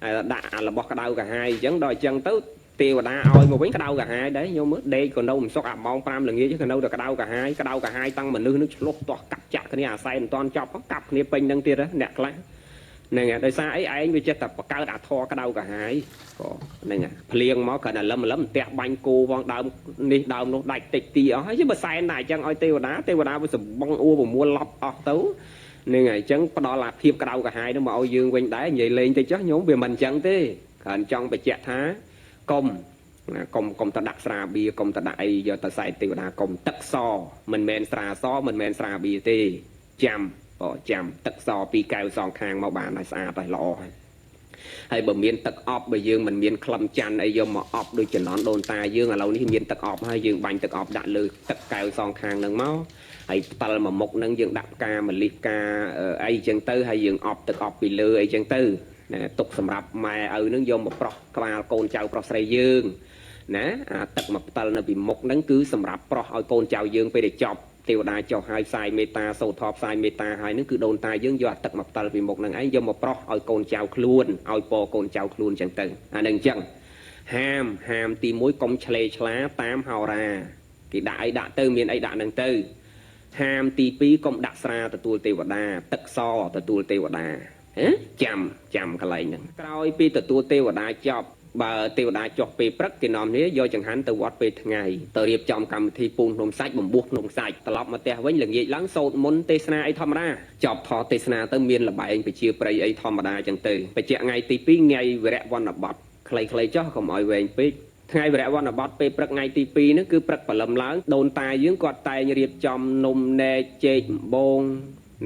Speaker 1: ហើយដាក់អារបស់ក្តៅកាហាយអញ្ចឹងដល់អញ្ចឹងទៅទេវតាឲ្យមកវិញក្តៅកាហាយដែរញោមមើលដេកក៏នៅមិនសុខអាម៉ោង5ល្ងាចក៏នៅតែក្តៅកាហាយក្តៅកាហាយតាំងមនុស្សនឹងឆ្លុះទាស់កាប់ចាក់គ្នាអាសែនមិនតាន់ចប់កាប់គ្នាពេញនឹងទៀតអ្នកខ្លះហ្នឹងហើយដោយសារអីឯងវាចេះតែបង្កើតអាធរក្តៅកាហាយក៏ហ្នឹងហើយភ្លៀងមកគ្រាន់តែលឹមលឹមផ្ទះបាញ់គោផងដើមនេះដើមនោះដាច់តិចទីអស់ហើយបើសែនតែអញ្ចឹងឲ្យទេវតាទេវតាវាសម្បងអួរប្រមូលឡប់អស់ទៅហ្នឹងហើយអញ្ចឹងផ្ដល់អាភាពក្តៅកាហាយនោះមកឲ្យយើងវិញដែរនិយាយលេងតិចចុះញោមវាមិនអញ្ចឹងទេគ្រាន់ចង់បញ្ជាក់ថាកុំទៅដាក់ស្រាបៀកុំទៅដាក់អីយកទៅសែនទេវតាកុំទឹកសមិនមែនស្រាសមិនមែនស្រាបៀទេចាំបើចាំទឹកសពីរកែវសងខាងមកបានហើយស្អាតហើយល្អហើយហើយបើមានទឹកអប់បើយើងមិនមានក្លឹមច័ន្ទអីយកមកអប់ដូចចំណន់ដូនតាយើងឥឡូវនេះមានទឹកអប់ហើយយើងបាញ់ទឹកអប់ដាក់លើទឹកកែវសងខាងហ្នឹងមកហើយផ្តិលមួយមុខហ្នឹងយើងដាក់ផ្កាម្លិះផ្កាអីចឹងទៅហើយយើងអប់ទឹកអប់ពីលើអីចឹងទៅណាទុកសម្រាប់ម៉ែឪនឹងយកមកប្រោះក្បាលកូនចៅប្រុសស្រីយើងណាអាទឹកមកផ្តិលនៅពីមុខហ្នឹងគឺសម្រាប់ប្រោះឲ្យកូនចៅយើងពេលដែលចប់ទេវតាចុះហើយផ្សាយមេត្តាសូត្រធម៌ផ្សាយមេត្តាហើយហ្នឹងគឺដូនតាយើងយកអាទឹកមកផ្តិលពីមុខហ្នឹងឯងយកមកប្រោះឲ្យកូនចៅខ្លួនឲ្យពរកូនចៅខ្លួនចឹងទៅអាហ្នឹងចឹងហាមទី1កុំឆ្លេឆ្លាតាមហោរាគេដាក់អីដាក់ទៅមានអីដាក់ហ្នឹងទៅហាមទី2កុំដាក់ស្រាទទួលទេវតាទឹកសទទួលទេវតាចាំកន្លែងហ្នឹងក្រោយពីទទួលទេវតាចប់បើទេវតាចុះពេលព្រឹកគេនាំគ្នាយកចង្ហាន់ទៅវត្តពេលថ្ងៃទៅរៀបចំកម្មវិធីពូនភ្នំសាច់បំពោះភ្នំសាច់ត្រឡប់មកផ្ទះវិញល្ងាចឡើងសូត្រមន្តទេសនាអីធម្មតាចប់ថតទេសនាទៅមានលបែងប្រជាប្រិយអីធម្មតាចឹងទៅបញ្ជាក់ថ្ងៃទី2ថ្ងៃវរៈវណ្ណបតខ្លីៗចុះកុំឲ្យវែងពេកថ្ងៃវរៈវណ្ណបតពេលព្រឹកថ្ងៃទី2ហ្នឹងគឺព្រឹកព្រលឹមឡើងដូនតាយើងគាត់តែងរៀបចំនំនែកចេកដំបង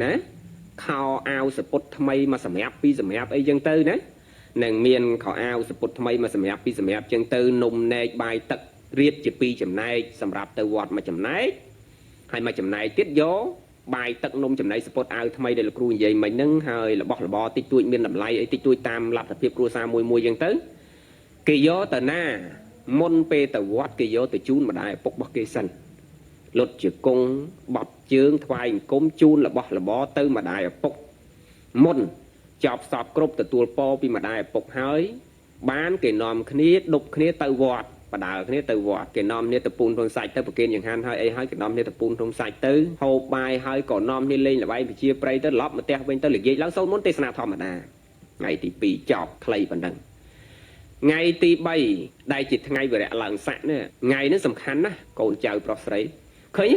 Speaker 1: ណាខោអាវសពុតថ្មីមកសម្រាប់ពីរសម្រាប់អីចឹងទៅណានឹងមានខោអាវសពុតថ្មីមកសម្រាប់ពីរសម្រាប់ចឹងទៅនំនែកបាយទឹករៀបជាពីរចំណែកសម្រាប់ទៅវត្តមួយចំណែកហើយមួយចំណែកទៀតយកបាយទឹកនំចំណីសពុតអាវថ្មីដែលលោកគ្រូនិយាយមិញហ្នឹងហើយរបស់របរតិចតួចមានតម្លៃអីតិចតួចតាមលទ្ធភាពគ្រួសារមួយមួយចឹងទៅគេយកទៅណាមុនពេលទៅវត្តគេយកទៅជូនម្ដាយឪពុករបស់គេសិនលុតជាគង់បត់ជើងថ្វាយអង្គមជូនរបស់របរទៅម្ដាយឪពុកមុនចប់សពគ្រប់ទទួលពរពីម្ដាយឪពុកហើយបានគេនាំគ្នាដប់គ្នាទៅវត្តបដើគ្នាទៅវត្តគេនាំគ្នាទៅពូនភ្នំសាច់ទៅប្រគេនចង្ហាន់ហើយអីហើយគេនាំគ្នាទៅពូនភ្នំសាច់ទៅហូបបាយហើយក៏នាំគ្នាលេងល្បែងប្រជាប្រិយទៅឡប់មកផ្ទះវិញទៅល្ងាចឡើងសូត្រមន្តទេសនាធម្មតាថ្ងៃទី2ចប់ខ្លីប៉ុណ្ណឹងថ្ងៃទី3ដែលជាថ្ងៃវរៈឡើងស័កនេះថ្ងៃនេះសំខាន់ណាស់កូនចៅប្រុសស្រីឃើញ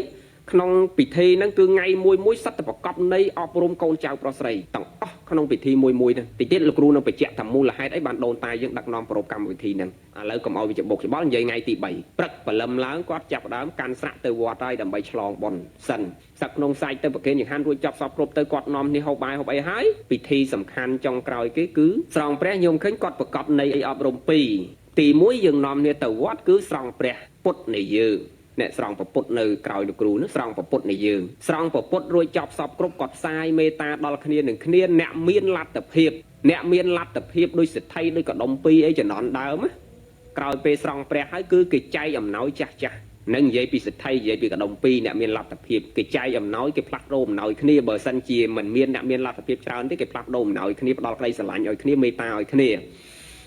Speaker 1: ក្នុងពិធីហ្នឹងគឺថ្ងៃមួយមួយសត្វតែប្រកបនៃអប់រំកូនចៅប្រុសស្រីទាំងអស់ ក្នុងពិធីមួយមួយហ្នឹងតិចទៀតលោកគ្រូនឹងបញ្ជាក់ថាមូលហេតុអីបានដូនតាយើងដឹកនាំប្រារព្ធកម្មវិធីហ្នឹងឥឡូវកុំឲ្យវាច្បុកច្បល់និយាយថ្ងៃទី3ព្រឹកព្រលឹមឡើងគាត់ចាប់ផ្ដើមកាន់ស្រាក់ទៅវត្តហើយដើម្បីឆ្លងបុណ្យសិនសឹកក្នុងសាច់ទៅប្រគេនចង្ហាន់រួចចប់សពគ្រប់ទៅគាត់នាំនេះហូបបាយហូបអីហើយពិធីសំខាន់ចុងក្រោយគេគឺស្រង់ព្រះញោមឃើញគាត់ប្រកបនៃអីអប់រំពីរទី1យើងនាំនេះទៅវត្តគឺស្រង់ព្រះពុទ្ធនៃយើងអ្នកស្រង់ប្រពុតនៅក្រោយលោកគ្រូនោះស្រង់ប្រពុតនៃយើងស្រង់ប្រពុតរួចចប់សពគ្រប់គាត់ផ្សាយមេត្តាដល់គ្នានឹងគ្នាអ្នកមានលទ្ធភាពអ្នកមានលទ្ធភាពដូចសេដ្ឋីដូចកដុំពីរអីចំណន់ដើមក្រោយពេលស្រង់ព្រះហើយគឺគេចែកអំណោយចាស់ចាស់នឹងនិយាយពីសេដ្ឋីនិយាយពីកដុំពីរអ្នកមានលទ្ធភាពគេចែកអំណោយគេផ្លាស់ប្ដូរអំណោយគ្នាបើសិនជាមិនមានអ្នកមានលទ្ធភាពច្រើនទេគេផ្លាស់ប្ដូរអំណោយគ្នាផ្ដល់ក្តីស្រឡាញ់ឲ្យគ្នាមេត្តាឲ្យគ្នា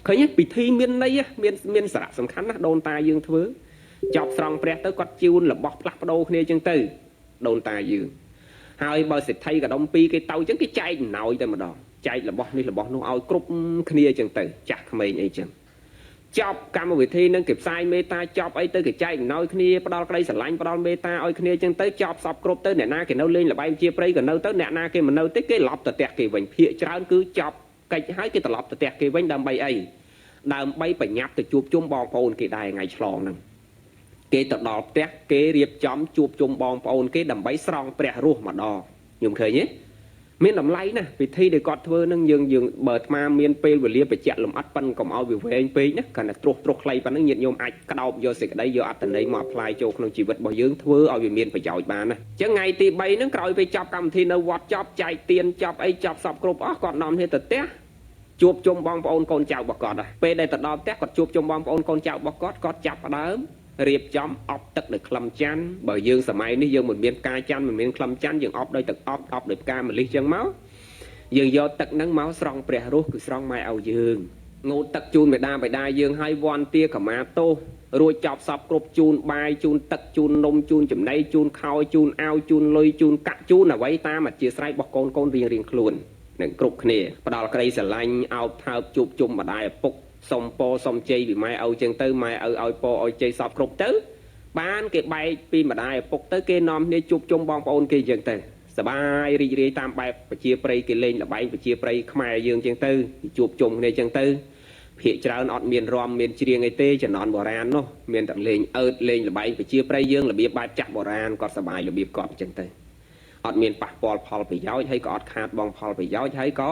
Speaker 1: ឃើញពិធីមានន័យមានសារៈសំខាន់ណាស់ដូនតាយើងធ្វើចប់ស្រង់ព្រះទៅគាត់ជូនរបស់ផ្លាស់ប្ដូរគ្នាចឹងទៅដូនតាយើងហើយបើសេដ្ឋីកដុំពីរគេទៅចឹងគេចែកអំណោយតែម្ដងចែករបស់នេះរបស់នោះឲ្យគ្រប់គ្នាចឹងទៅចាស់ក្មេងអីចឹងចប់កម្មវិធីនឹងគេផ្សាយមេត្តាចប់អីទៅគេចែកអំណោយគ្នាផ្ដល់ក្តីស្រឡាញ់ផ្ដល់មេត្តាឲ្យគ្នាចឹងទៅចប់សពគ្រប់ទៅអ្នកណាគេនៅលេងល្បែងជាព្រៃក៏នៅទៅអ្នកណាគេមិននៅទេគេឡប់ទៅផ្ទះគេវិញភាកច្រើនគឺចប់កិច្ចហើយគេត្រឡប់ទៅផ្ទះគេវិញដើម្បីអីដើម្បីបញ្ញាប់ទៅជួបជុំបងប្អូនគេដែរថ្ងៃឆ្លងហ្នឹងគេទៅដល់ផ្ទះគេរៀបចំជួបជុំបងប្អូនគេដើម្បីស្រង់ព្រះរស់ម្ដងខ្ញុំឃើញទេមានតម្លៃណាស់ពិធីដែលគាត់ធ្វើនឹងយើងបើអាត្មាមានពេលវេលាបញ្ជាក់លម្អិតប៉ិនកុំឲ្យវាវែងពេកណាគ្រាន់តែត្រួសត្រាសខ្លីប៉ុណ្ណឹងញាតិញោមអាចក្តោបយកសេចក្តីយកអត្ថន័យមក apply ចូលក្នុងជីវិតរបស់យើងធ្វើឲ្យវាមានប្រយោជន៍បានណាអញ្ចឹងថ្ងៃទី3ហ្នឹងក្រោយពេលចប់កម្មវិធីនៅវត្តចប់ចែកទានចប់អីចប់សពគ្រប់អស់គាត់នាំគ្នាទៅផ្ទះជួបជុំបងប្អូនកូនចៅរបស់គាត់ពេលដែលទៅដល់ផ្ទះគាត់ជួបជុំបងប្អូនកូនចៅរបស់គាត់គាត់ចាប់ផ្ដើមរៀបចំអប់ទឹកដោយក្លឹមច័ន្ទបើយើងសម័យនេះយើងមិនមានផ្កាច័ន្ទមិនមានក្លឹមច័ន្ទយើងអប់ដោយទឹកអប់អប់ដោយផ្កាម្លិះចឹងមកយើងយកទឹកហ្នឹងមកស្រង់ព្រះរស់គឺស្រង់ម៉ែឲ្យយើងងូតទឹកជូនមេដាបិតាយើងឲ្យវន្តទាកម្មាទោសរួចចប់សពគ្រប់ជូនបាយជូនទឹកជូននំជូនចំណីជូនខោជូនអាវជូនលុយជូនកាក់ជូនអ្វីតាមអធិស្ឋានរបស់កូនកូនរៀងរៀងខ្លួននឹងគ្រប់គ្នាផ្ដល់ក្តីស្រឡាញ់អោបថើបជួបជុំម្ដាយឪពុកសុំពោសុំជ័យពីម៉ែឪចឹងទៅម៉ែឪឲ្យពោឲ្យជ័យសពគ្រប់ទៅបានគេបែកពីម្ដាយឪពុកទៅគេនាំគ្នាជួបជុំបងប្អូនគេចឹងទៅសបាយរីករាយតាមបែបប្រជាប្រិយគេលេងល្បែងប្រជាប្រិយខ្មែរយើងចឹងទៅជួបជុំគ្នាចឹងទៅភាកច្រើនអត់មានរំមានច្រៀងអីទេជំនាន់បុរាណនោះមានតែលេងអើតលេងល្បែងប្រជាប្រិយយើងរបៀបបែបចាស់បុរាណគាត់សបាយរបៀបគាត់ចឹងទៅអត់មានប៉ះពាល់ផលប្រយោជន៍ហើយក៏អត់ខាតបង់ផលប្រយោជន៍ហើយក៏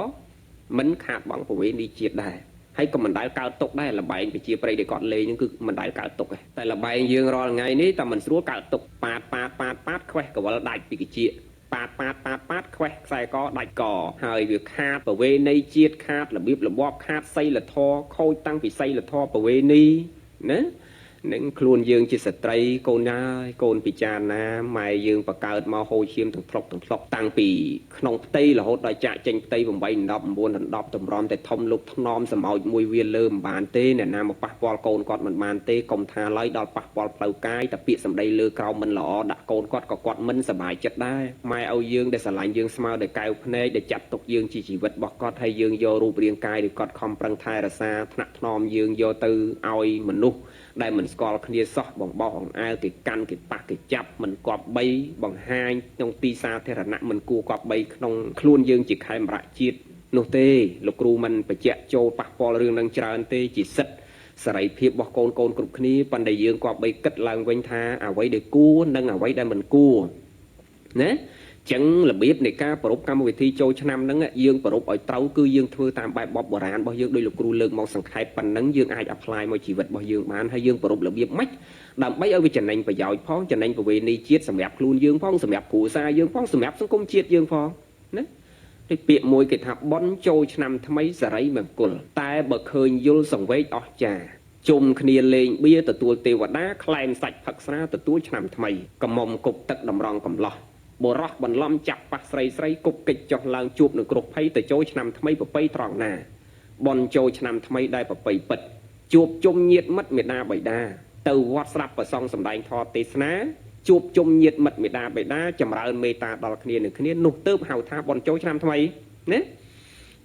Speaker 1: មិនខាតបង់ប្រវេណីជាតិដែរហើយក៏មិនដែលកើតទុកដែរល្បែងប្រជាប្រិយដែលគាត់លេងហ្នឹងគឺមិនដែលកើតទុកទេតែល្បែងយើងរាល់ថ្ងៃនេះតែមិនស្រួលកើតទុកប៉ាតប៉ាតប៉ាតប៉ាតខ្វេះកវលដាច់ពីកាជាប៉ាតប៉ាតប៉ាតប៉ាតខ្វេះខ្សែកដាច់កហើយវាខាតប្រវេណីជាតិខាតរបៀបរបបខាតសីលធម៌ខូចតាំងពីសីលធម៌ប្រវេណីណានឹងខ្លួនយើងជាស្ត្រីកូនហើយកូនពិចារណាម៉ែយើងបង្កើតមកហូរឈាមទាំងថ្លុកទាំងថ្លុកតាំងពីក្នុងផ្ទៃរហូតដល់ចាក់ចេញផ្ទៃ8 10 9 10តម្រាំតែធំលុបថ្នមសម្ោចមួយវាលើមិនបានទេអ្នកណាមកប៉ះពាល់កូនគាត់មិនបានទេកុំថាឡើយដល់ប៉ះពាល់ផ្លូវកាយតែពាក្យសម្ដីលើក្រោមមិនល្អដាក់កូនគាត់ក៏គាត់មិនសប្បាយចិត្តដែរម៉ែឲ្យយើងដែលស្រឡាញ់យើងស្មើដោយកែវភ្នែកដែលចាត់ទុកយើងជាជីវិតរបស់គាត់ហើយយើងយករូបរាងកាយឬគាត់ខំប្រឹងថែរក្សាថ្នាក់ថ្នមយើងយកទៅឲ្យមនុស្សដែលមិនស្គាល់គ្នាសោះបងបោះអង្អែលគេកាន់គេប៉ះគេចាប់មិនគប្បីបង្ហាញក្នុងទីសាធារណៈមិនគួរគប្បីក្នុងខ្លួនយើងជាខេមរៈជាតិនោះទេលោកគ្រូមិនបញ្ជាក់ចូលប៉ះពាល់រឿងនឹងច្រើនទេជាសិទ្ធិសេរីភាពរបស់កូនកូនគ្រប់គ្នាប៉ុន្តែយើងគប្បីគិតឡើងវិញថាអ្វីដែលគួរនិងអ្វីដែលមិនគួរណាចឹងរបៀបនៃការប្រារព្ធកម្មវិធីចូលឆ្នាំហ្នឹងយើងប្រារព្ធឲ្យត្រូវគឺយើងធ្វើតាមបែបបទបុរាណរបស់យើងដោយលោកគ្រូលើកមកសង្ខេបប៉ុណ្ណឹងយើងអាច apply មកជីវិតរបស់យើងបានហើយយើងប្រារព្ធរបៀបម៉េចដើម្បីឲ្យវាចំណេញប្រយោជន៍ផងចំណេញប្រវេណីជាតិសម្រាប់ខ្លួនយើងផងសម្រាប់គ្រួសារយើងផងសម្រាប់សង្គមជាតិយើងផងណាដូចពាក្យមួយគេថាបុណ្យចូលឆ្នាំថ្មីសេរីមង្គលតែបើឃើញយល់សង្វេគអស្ចារ្យជុំគ្នាលេងបៀទទួលទេវតាក្លែមសាច់ផឹកស្រាទទួលឆ្នាំថ្មីកមុំគប់ទឹកតម្រង់កំឡោះបុរសបន្លំចាប់ប៉ះស្រីស្រីគប់កិច្ចចុះឡើងជួបនឹងគ្រោះភ័យទៅចូលឆ្នាំថ្មីប្រពៃត្រង់ណាបុណ្យចូលឆ្នាំថ្មីដែលប្រពៃពិតជួបជុំញាតិមិត្តមេដាបិតាទៅវត្តស្រាប់ប្រសង់សម្ដែងធម៌ទេសនាជួបជុំញាតិមិត្តមេដាបិតាចម្រើនមេត្តាដល់គ្នានឹងគ្នានោះទើបហៅថាបុណ្យចូលឆ្នាំថ្មីណា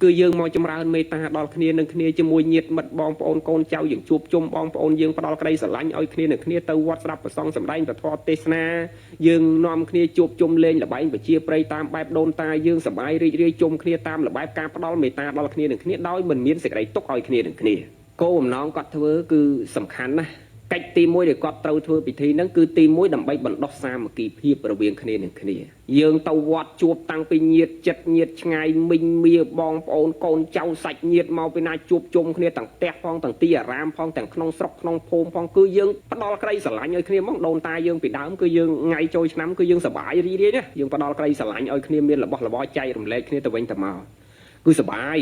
Speaker 1: គឺយើងមកចម្រើនមេត្តាដល់គ្នានឹងគ្នាជាមួយញាតិមិត្តបងប្អូនកូនចៅយើងជួបជុំបងប្អូនយើងផ្ដល់ក្តីស្រឡាញ់ឲ្យគ្នានឹងគ្នាទៅវត្តស្ដាប់ព្រះសង្ឃសម្ដែងពធទេសនាយើងនាំគ្នាជួបជុំលេងល្បែងប្រជាប្រិយតាមបែបដូនតាយើងសប្បាយរីករាយជុំគ្នាតាមល្បែបការផ្ដល់មេត្តាដល់គ្នានឹងគ្នាដោយមិនមានសេចក្តីទុក្ខឲ្យគ្នានឹងគ្នាគោលបំណងគាត់ធ្វើគឺសំខាន់ណាស់កិច្ចទី1ដែលគាត់ត្រូវធ្វើពិធីហ្នឹងគឺទី1ដើម្បីបណ្ដុះសាមគ្គីភាពរវាងគ្នានឹងគ្នាយើងទៅវត្តជួបតាំងពីញាតិចិត្តញាតិឆ្ងាយមីងមៀបងប្អូនកូនចៅសាច់ញាតិមកពីណាជួបជុំគ្នាទាំងផ្ទះផងទាំងទីអារាមផងទាំងក្នុងស្រុកក្នុងភូមិផងគឺយើងផ្ដល់ក្តីស្រឡាញ់ឲ្យគ្នាហ្មងដូនតាយើងពីដើមគឺយើងថ្ងៃចូលឆ្នាំគឺយើងសប្បាយរីករាយណាយើងផ្ដល់ក្តីស្រឡាញ់ឲ្យគ្នាមានរបស់របរចែករំលែកគ្នាទៅវិញទៅមកគឺសប្បាយ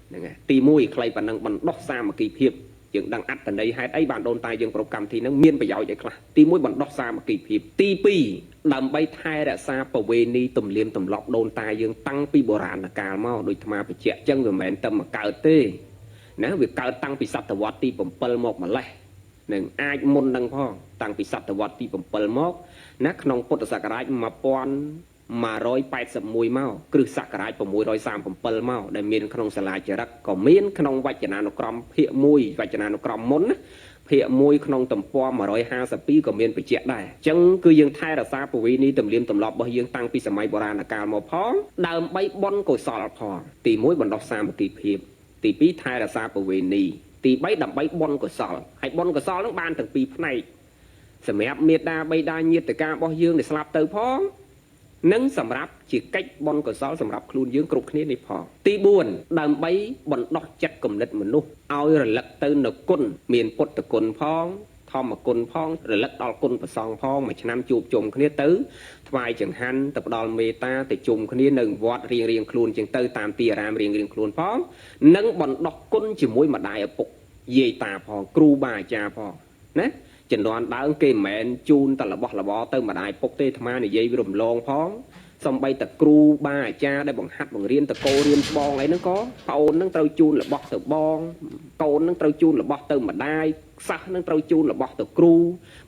Speaker 1: ហ្នឹងហើយទី1ខ្លីប៉ុណ្ណឹងបណ្ដុះសាមគ្គីភាពយើងដឹងអត្ថន័យហេតុអីបានដូនតាយើងប្រពកម្មវិធីហ្នឹងមានប្រយោជន៍អីខ្លះទី1បណ្ដុះសាមគ្គីភាពទី2ដើម្បីថែរក្សាប្រវេណីទំនៀមទម្លាប់ដូនតាយើងតាំងពីបុរាណកាលមកដោយអាត្មាបញ្ជាក់ចឹងវាមិនមែនតែមកកើតទេណាវាកើតតាំងពីសតវត្សទី7មកម្លេះនឹងអាចមុននឹងផងតាំងពីសតវត្សទី7មកណាក្នុងពុទ្ធសករាជ1181មកគ្រិស្តសករាជ637មកដែលមានក្នុងសាលាចារឹកក៏មានក្នុងវចនានុក្រមភាគ1វចនានុក្រមមុនណាភាគ1ក្នុងទំព័រ152ក៏មានបញ្ជាក់ដែរអញ្ចឹងគឺយើងថែរក្សាប្រវេណីទំនៀមទម្លាប់របស់យើងតាំងពីសម័យបុរាណកាលមកផងដើម្បីបុណ្យកុសលផងទី1បណ្ដុះសាមគ្គីភាពទី2ថែរក្សាប្រវេណីទី3ដើម្បីបុណ្យកុសលហើយបុណ្យកុសលនឹងបានទាំងពីរផ្នែកសម្រាប់មេដាបៃតាញាតិការបស់យើងដែលស្លាប់ទៅផងនិងសម្រាប់ជាកិច្ចបុណ្យកុសលសម្រាប់ខ្លួនយើងគ្រប់គ្នានេះផងទី4ដើម្បីបណ្ដុះចិត្តគំនិតមនុស្សឲ្យរលឹកទៅនៅគុណមានពុទ្ធគុណផងធម្មគុណផងរលឹកដល់គុណព្រះសង្ឃផងមួយឆ្នាំជួបជុំគ្នាទៅថ្វាយចង្ហាន់ទៅផ្ដល់មេត្តាទៅជុំគ្នានៅវត្តរៀងរៀងខ្លួនជាងទៅតាមទីអារាមរៀងរៀងខ្លួនផងនិងបណ្ដុះគុណជាមួយម្ដាយឪពុកយាយតាផងគ្រូបាអាចារ្យផងណាជំនាន់ដើមគេមិនមែនជូនតែរបស់របរទៅម្ដាយពុកទេអាត្មានិយាយរំលងផងសំបីតែគ្រូបាអាចារ្យដែលបង្ហាត់បង្រៀនតកោរៀនច្បងអីហ្នឹងក៏ប្អូនហ្នឹងត្រូវជូនរបស់ទៅបងកូនហ្នឹងត្រូវជូនរបស់ទៅម្ដាយសិស្សហ្នឹងត្រូវជូនរបស់ទៅគ្រូ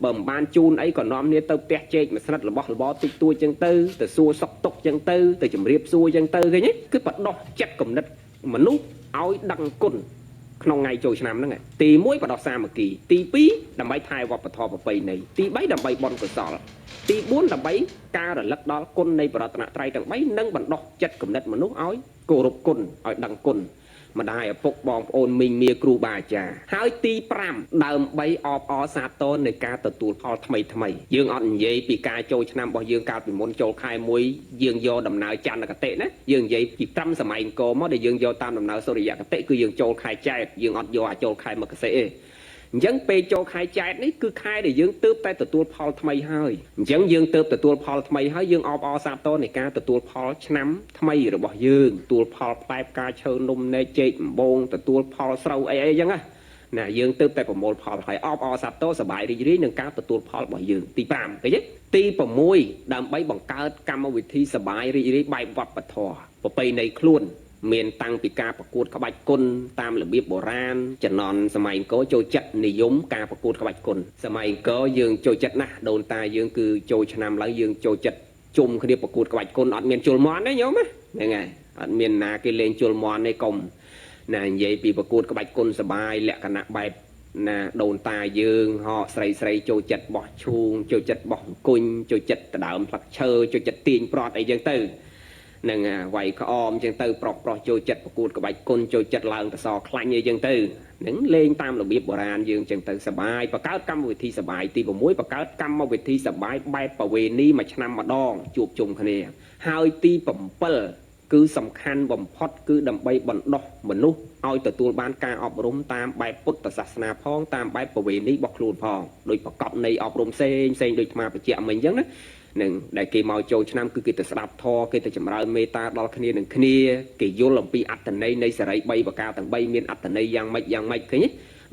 Speaker 1: បើមិនបានជូនអីក៏នាំគ្នាទៅផ្ទះជែកមួយស្និតរបស់របរតិចតួចចឹងទៅទៅសួរសុខទុក្ខចឹងទៅទៅជម្រាបសួរចឹងទៅឃើញទេគឺបដោះចិត្តគំនិតមនុស្សឲ្យដឹងគុណក្នុងថ្ងៃចូលឆ្នាំហ្នឹងទី1បដោះសាមគ្គីទី2ដើម្បីថែវប្បធម៌ប្រពៃណីទី3ដើម្បីបុណ្យកុសលទី4ដើម្បីការរលឹកដល់គុណនៃបរតនត្រ័យទាំង3និងបណ្ដោះចិត្តគំនិតមនុស្សឲ្យគោរពគុណឲ្យដឹងគុណម្ដាយឪពុកបងប្អូនមីងមាគ្រូបាអាចារ្យហើយទី5ដើម្បីអបអរសាទរនៃការទទួលផលថ្មីថ្មីយើងអត់និយាយពីការចូលឆ្នាំរបស់យើងកាលពីមុនចូលខែ1យើងយកដំណើរចន្ទគតិណាយើងនិយាយពីត្រឹមសម័យអង្គរមកដែលយើងយកតាមដំណើរសូរិយគតិគឺយើងចូលខែចែកយើងអត់យកអាចចូលខែមកសិទេអញ្ចឹងពេលចូលខែចែកនេះគឺខែដែលយើងទើបតែទទួលផលថ្មីហើយអញ្ចឹងយើងទើបទទួលផលថ្មីហើយយើងអបអរសាទរនៃការទទួលផលឆ្នាំថ្មីរបស់យើងទទួលផលផ្លែផ្កាឈើនំនែកចេកអំបូងទទួលផលស្រូវអីអីចឹងណាយើងទើបតែប្រមូលផលហើយអបអរសាទរសប្បាយរីករាយនឹងការទទួលផលរបស់យើងទី5ឃើញទេទី6ដើម្បីបង្កើតកម្មវិធីសប្បាយរីករាយបែបវប្បធម៌ប្រពៃណីខ្លួនមានតាំងពីការប្រកួតក្បាច់គុណតាមរបៀបបុរាណជំនាន់សម័យអង្គរចូលចិត្តនិយមការប្រកួតក្បាច់គុណសម័យអង្គរយើងចូលចិត្តណាស់ដូនតាយើងគឺចូលឆ្នាំឡើងយើងចូលចិត្តជុំគ្នាប្រកួតក្បាច់គុណអត់មានជុលមាន់ទេញោមហ្នឹងហើយអត់មានណាគេលេងជុលមាន់ទេកុំណានិយាយពីប្រកួតក្បាច់គុណសបាយលក្ខណៈបែបណាដូនតាយើងហកស្រីស្រីចូលចិត្តបោះឈូងចូលចិត្តបោះអង្គុញចូលចិត្តដដើមផ្លឹកឈើចូលចិត្តទាញប្រត់អីចឹងទៅនឹងវាយក្អមចឹងទៅប្រុសប្រុសចូលចិត្តប្រកួតក្បាច់គុណចូលចិត្តឡើងតសខ្លាញ់អីចឹងទៅនឹងលេងតាមរបៀបបុរាណយើងចឹងទៅសបាយបង្កើតកម្មវិធីសបាយទី6បង្កើតកម្មវិធីសបាយបែបប្រវេណីមួយឆ្នាំម្ដងជួបជុំគ្នាហើយទី7គឺសំខាន់បំផុតគឺដើម្បីបណ្ដុះមនុស្សឲ្យទទួលបានការអប់រំតាមបែបពុទ្ធសាសនាផងតាមបែបប្រវេណីរបស់ខ្លួនផងដោយប្រកបនៃអប់រំផ្សេងផ្សេងដូចអាត្មាបញ្ជាក់មិញចឹងណានឹងដែលគេមកចូលឆ្នាំគឺគេទៅស្ដាប់ធម៌គេទៅចម្រើនមេត្តាដល់គ្នានឹងគ្នាគេយល់អំពីអត្ថន័យនៃសេរី3ប្រការទាំង3មានអត្ថន័យយ៉ាងម៉េចយ៉ាងម៉េចឃើញទេ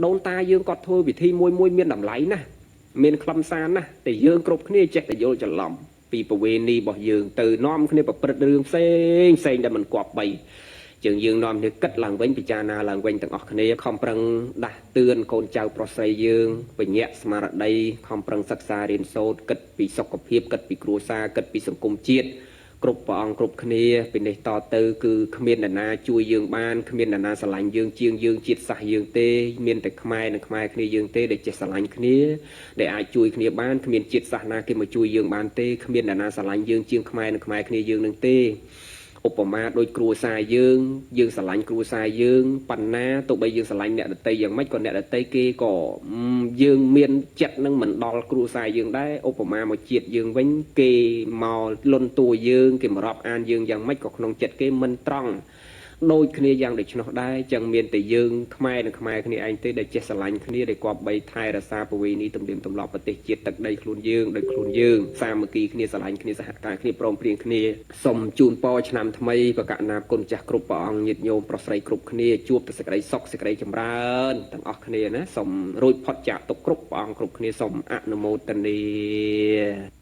Speaker 1: ដូនតាយើងគាត់ធ្វើពិធីមួយមួយមានតម្លៃណាស់មានខ្លឹមសារណាស់តែយើងគ្រប់គ្នាចេះតែយល់ច្រឡំពីប្រវេណីរបស់យើងទៅនាំគ្នាប្រព្រឹត្តរឿងផ្សេងផ្សេងដែលមិនគប្បីជាងយើងនាំគ្នាគិតឡើងវិញពិចារណាឡើងវិញទាំងអស់គ្នាខំប្រឹងដាស់តឿនកូនចៅប្រុសស្រីយើងបញ្ញាស្មារតីខំប្រឹងសិក្សារៀនសូត្រគិតពីសុខភាពគិតពីគ្រួសារគិតពីសង្គមជាតិ គ្រប់ព្រះអង្គគ្រប់គ្នា ពីនេះតទៅគឺគ្មាននរណាជួយយើងបាន គ្មាននរណាស្រឡាញ់យើងជាងយើងជាតិសាសន៍យើងទេ មានតែខ្មែរនិងខ្មែរគ្នាយើងទេដែលចេះស្រឡាញ់គ្នា ដែលអាចជួយគ្នាបាន។ គ្មានជាតិសាសន៍ណាគេមកជួយយើងបានទេ គ្មាននរណាស្រឡាញ់យើងជាងខ្មែរនិងខ្មែរគ្នាយើងនឹងទេ។ ឧបមាដូចគ្រួសារយើង យើងស្រឡាញ់គ្រួសារយើងប៉ុណ្ណា ទោះបីយើងស្រឡាញ់អ្នកដតីយ៉ាងម៉េច ក៏អ្នកដតីគេក៏យើងមានចិត្តនឹងមិនដល់គ្រួសារយើងដែរ។ ឧបមាមកជាតិយើងវិញ គេមកលន់តួយើង គេមករាប់អានយើងយ៉ាងម៉េច ក៏ក្នុងចិត្តគេមិនត្រង់ដូចគ្នាយ៉ាងដូច្នោះដែរ។ ចឹងមានតែយើងខ្មែរនិងខ្មែរគ្នាឯងទេដែលចេះស្រឡាញ់គ្នា ដែលគប្បីថែរក្សាប្រវេណីទំនៀមទម្លាប់ប្រទេសជាតិទឹកដីខ្លួនយើងដោយខ្លួនយើង សាមគ្គីគ្នា ស្រឡាញ់គ្នា សហការគ្នា ព្រមព្រៀងគ្នា។ សូមជូនពរឆ្នាំថ្មីបកណាបគុណចាស់គ្រប់ព្រះអង្គ ញាតិញោមប្រុសស្រីគ្រប់គ្នា ជួបតែសេចក្តីសុខសេចក្តីចម្រើនទាំងអស់គ្នាណា។ សូមរួចផុតចាកទុក្ខគ្រប់ព្រះអង្គគ្រប់គ្នា សូមអនុមោទនា។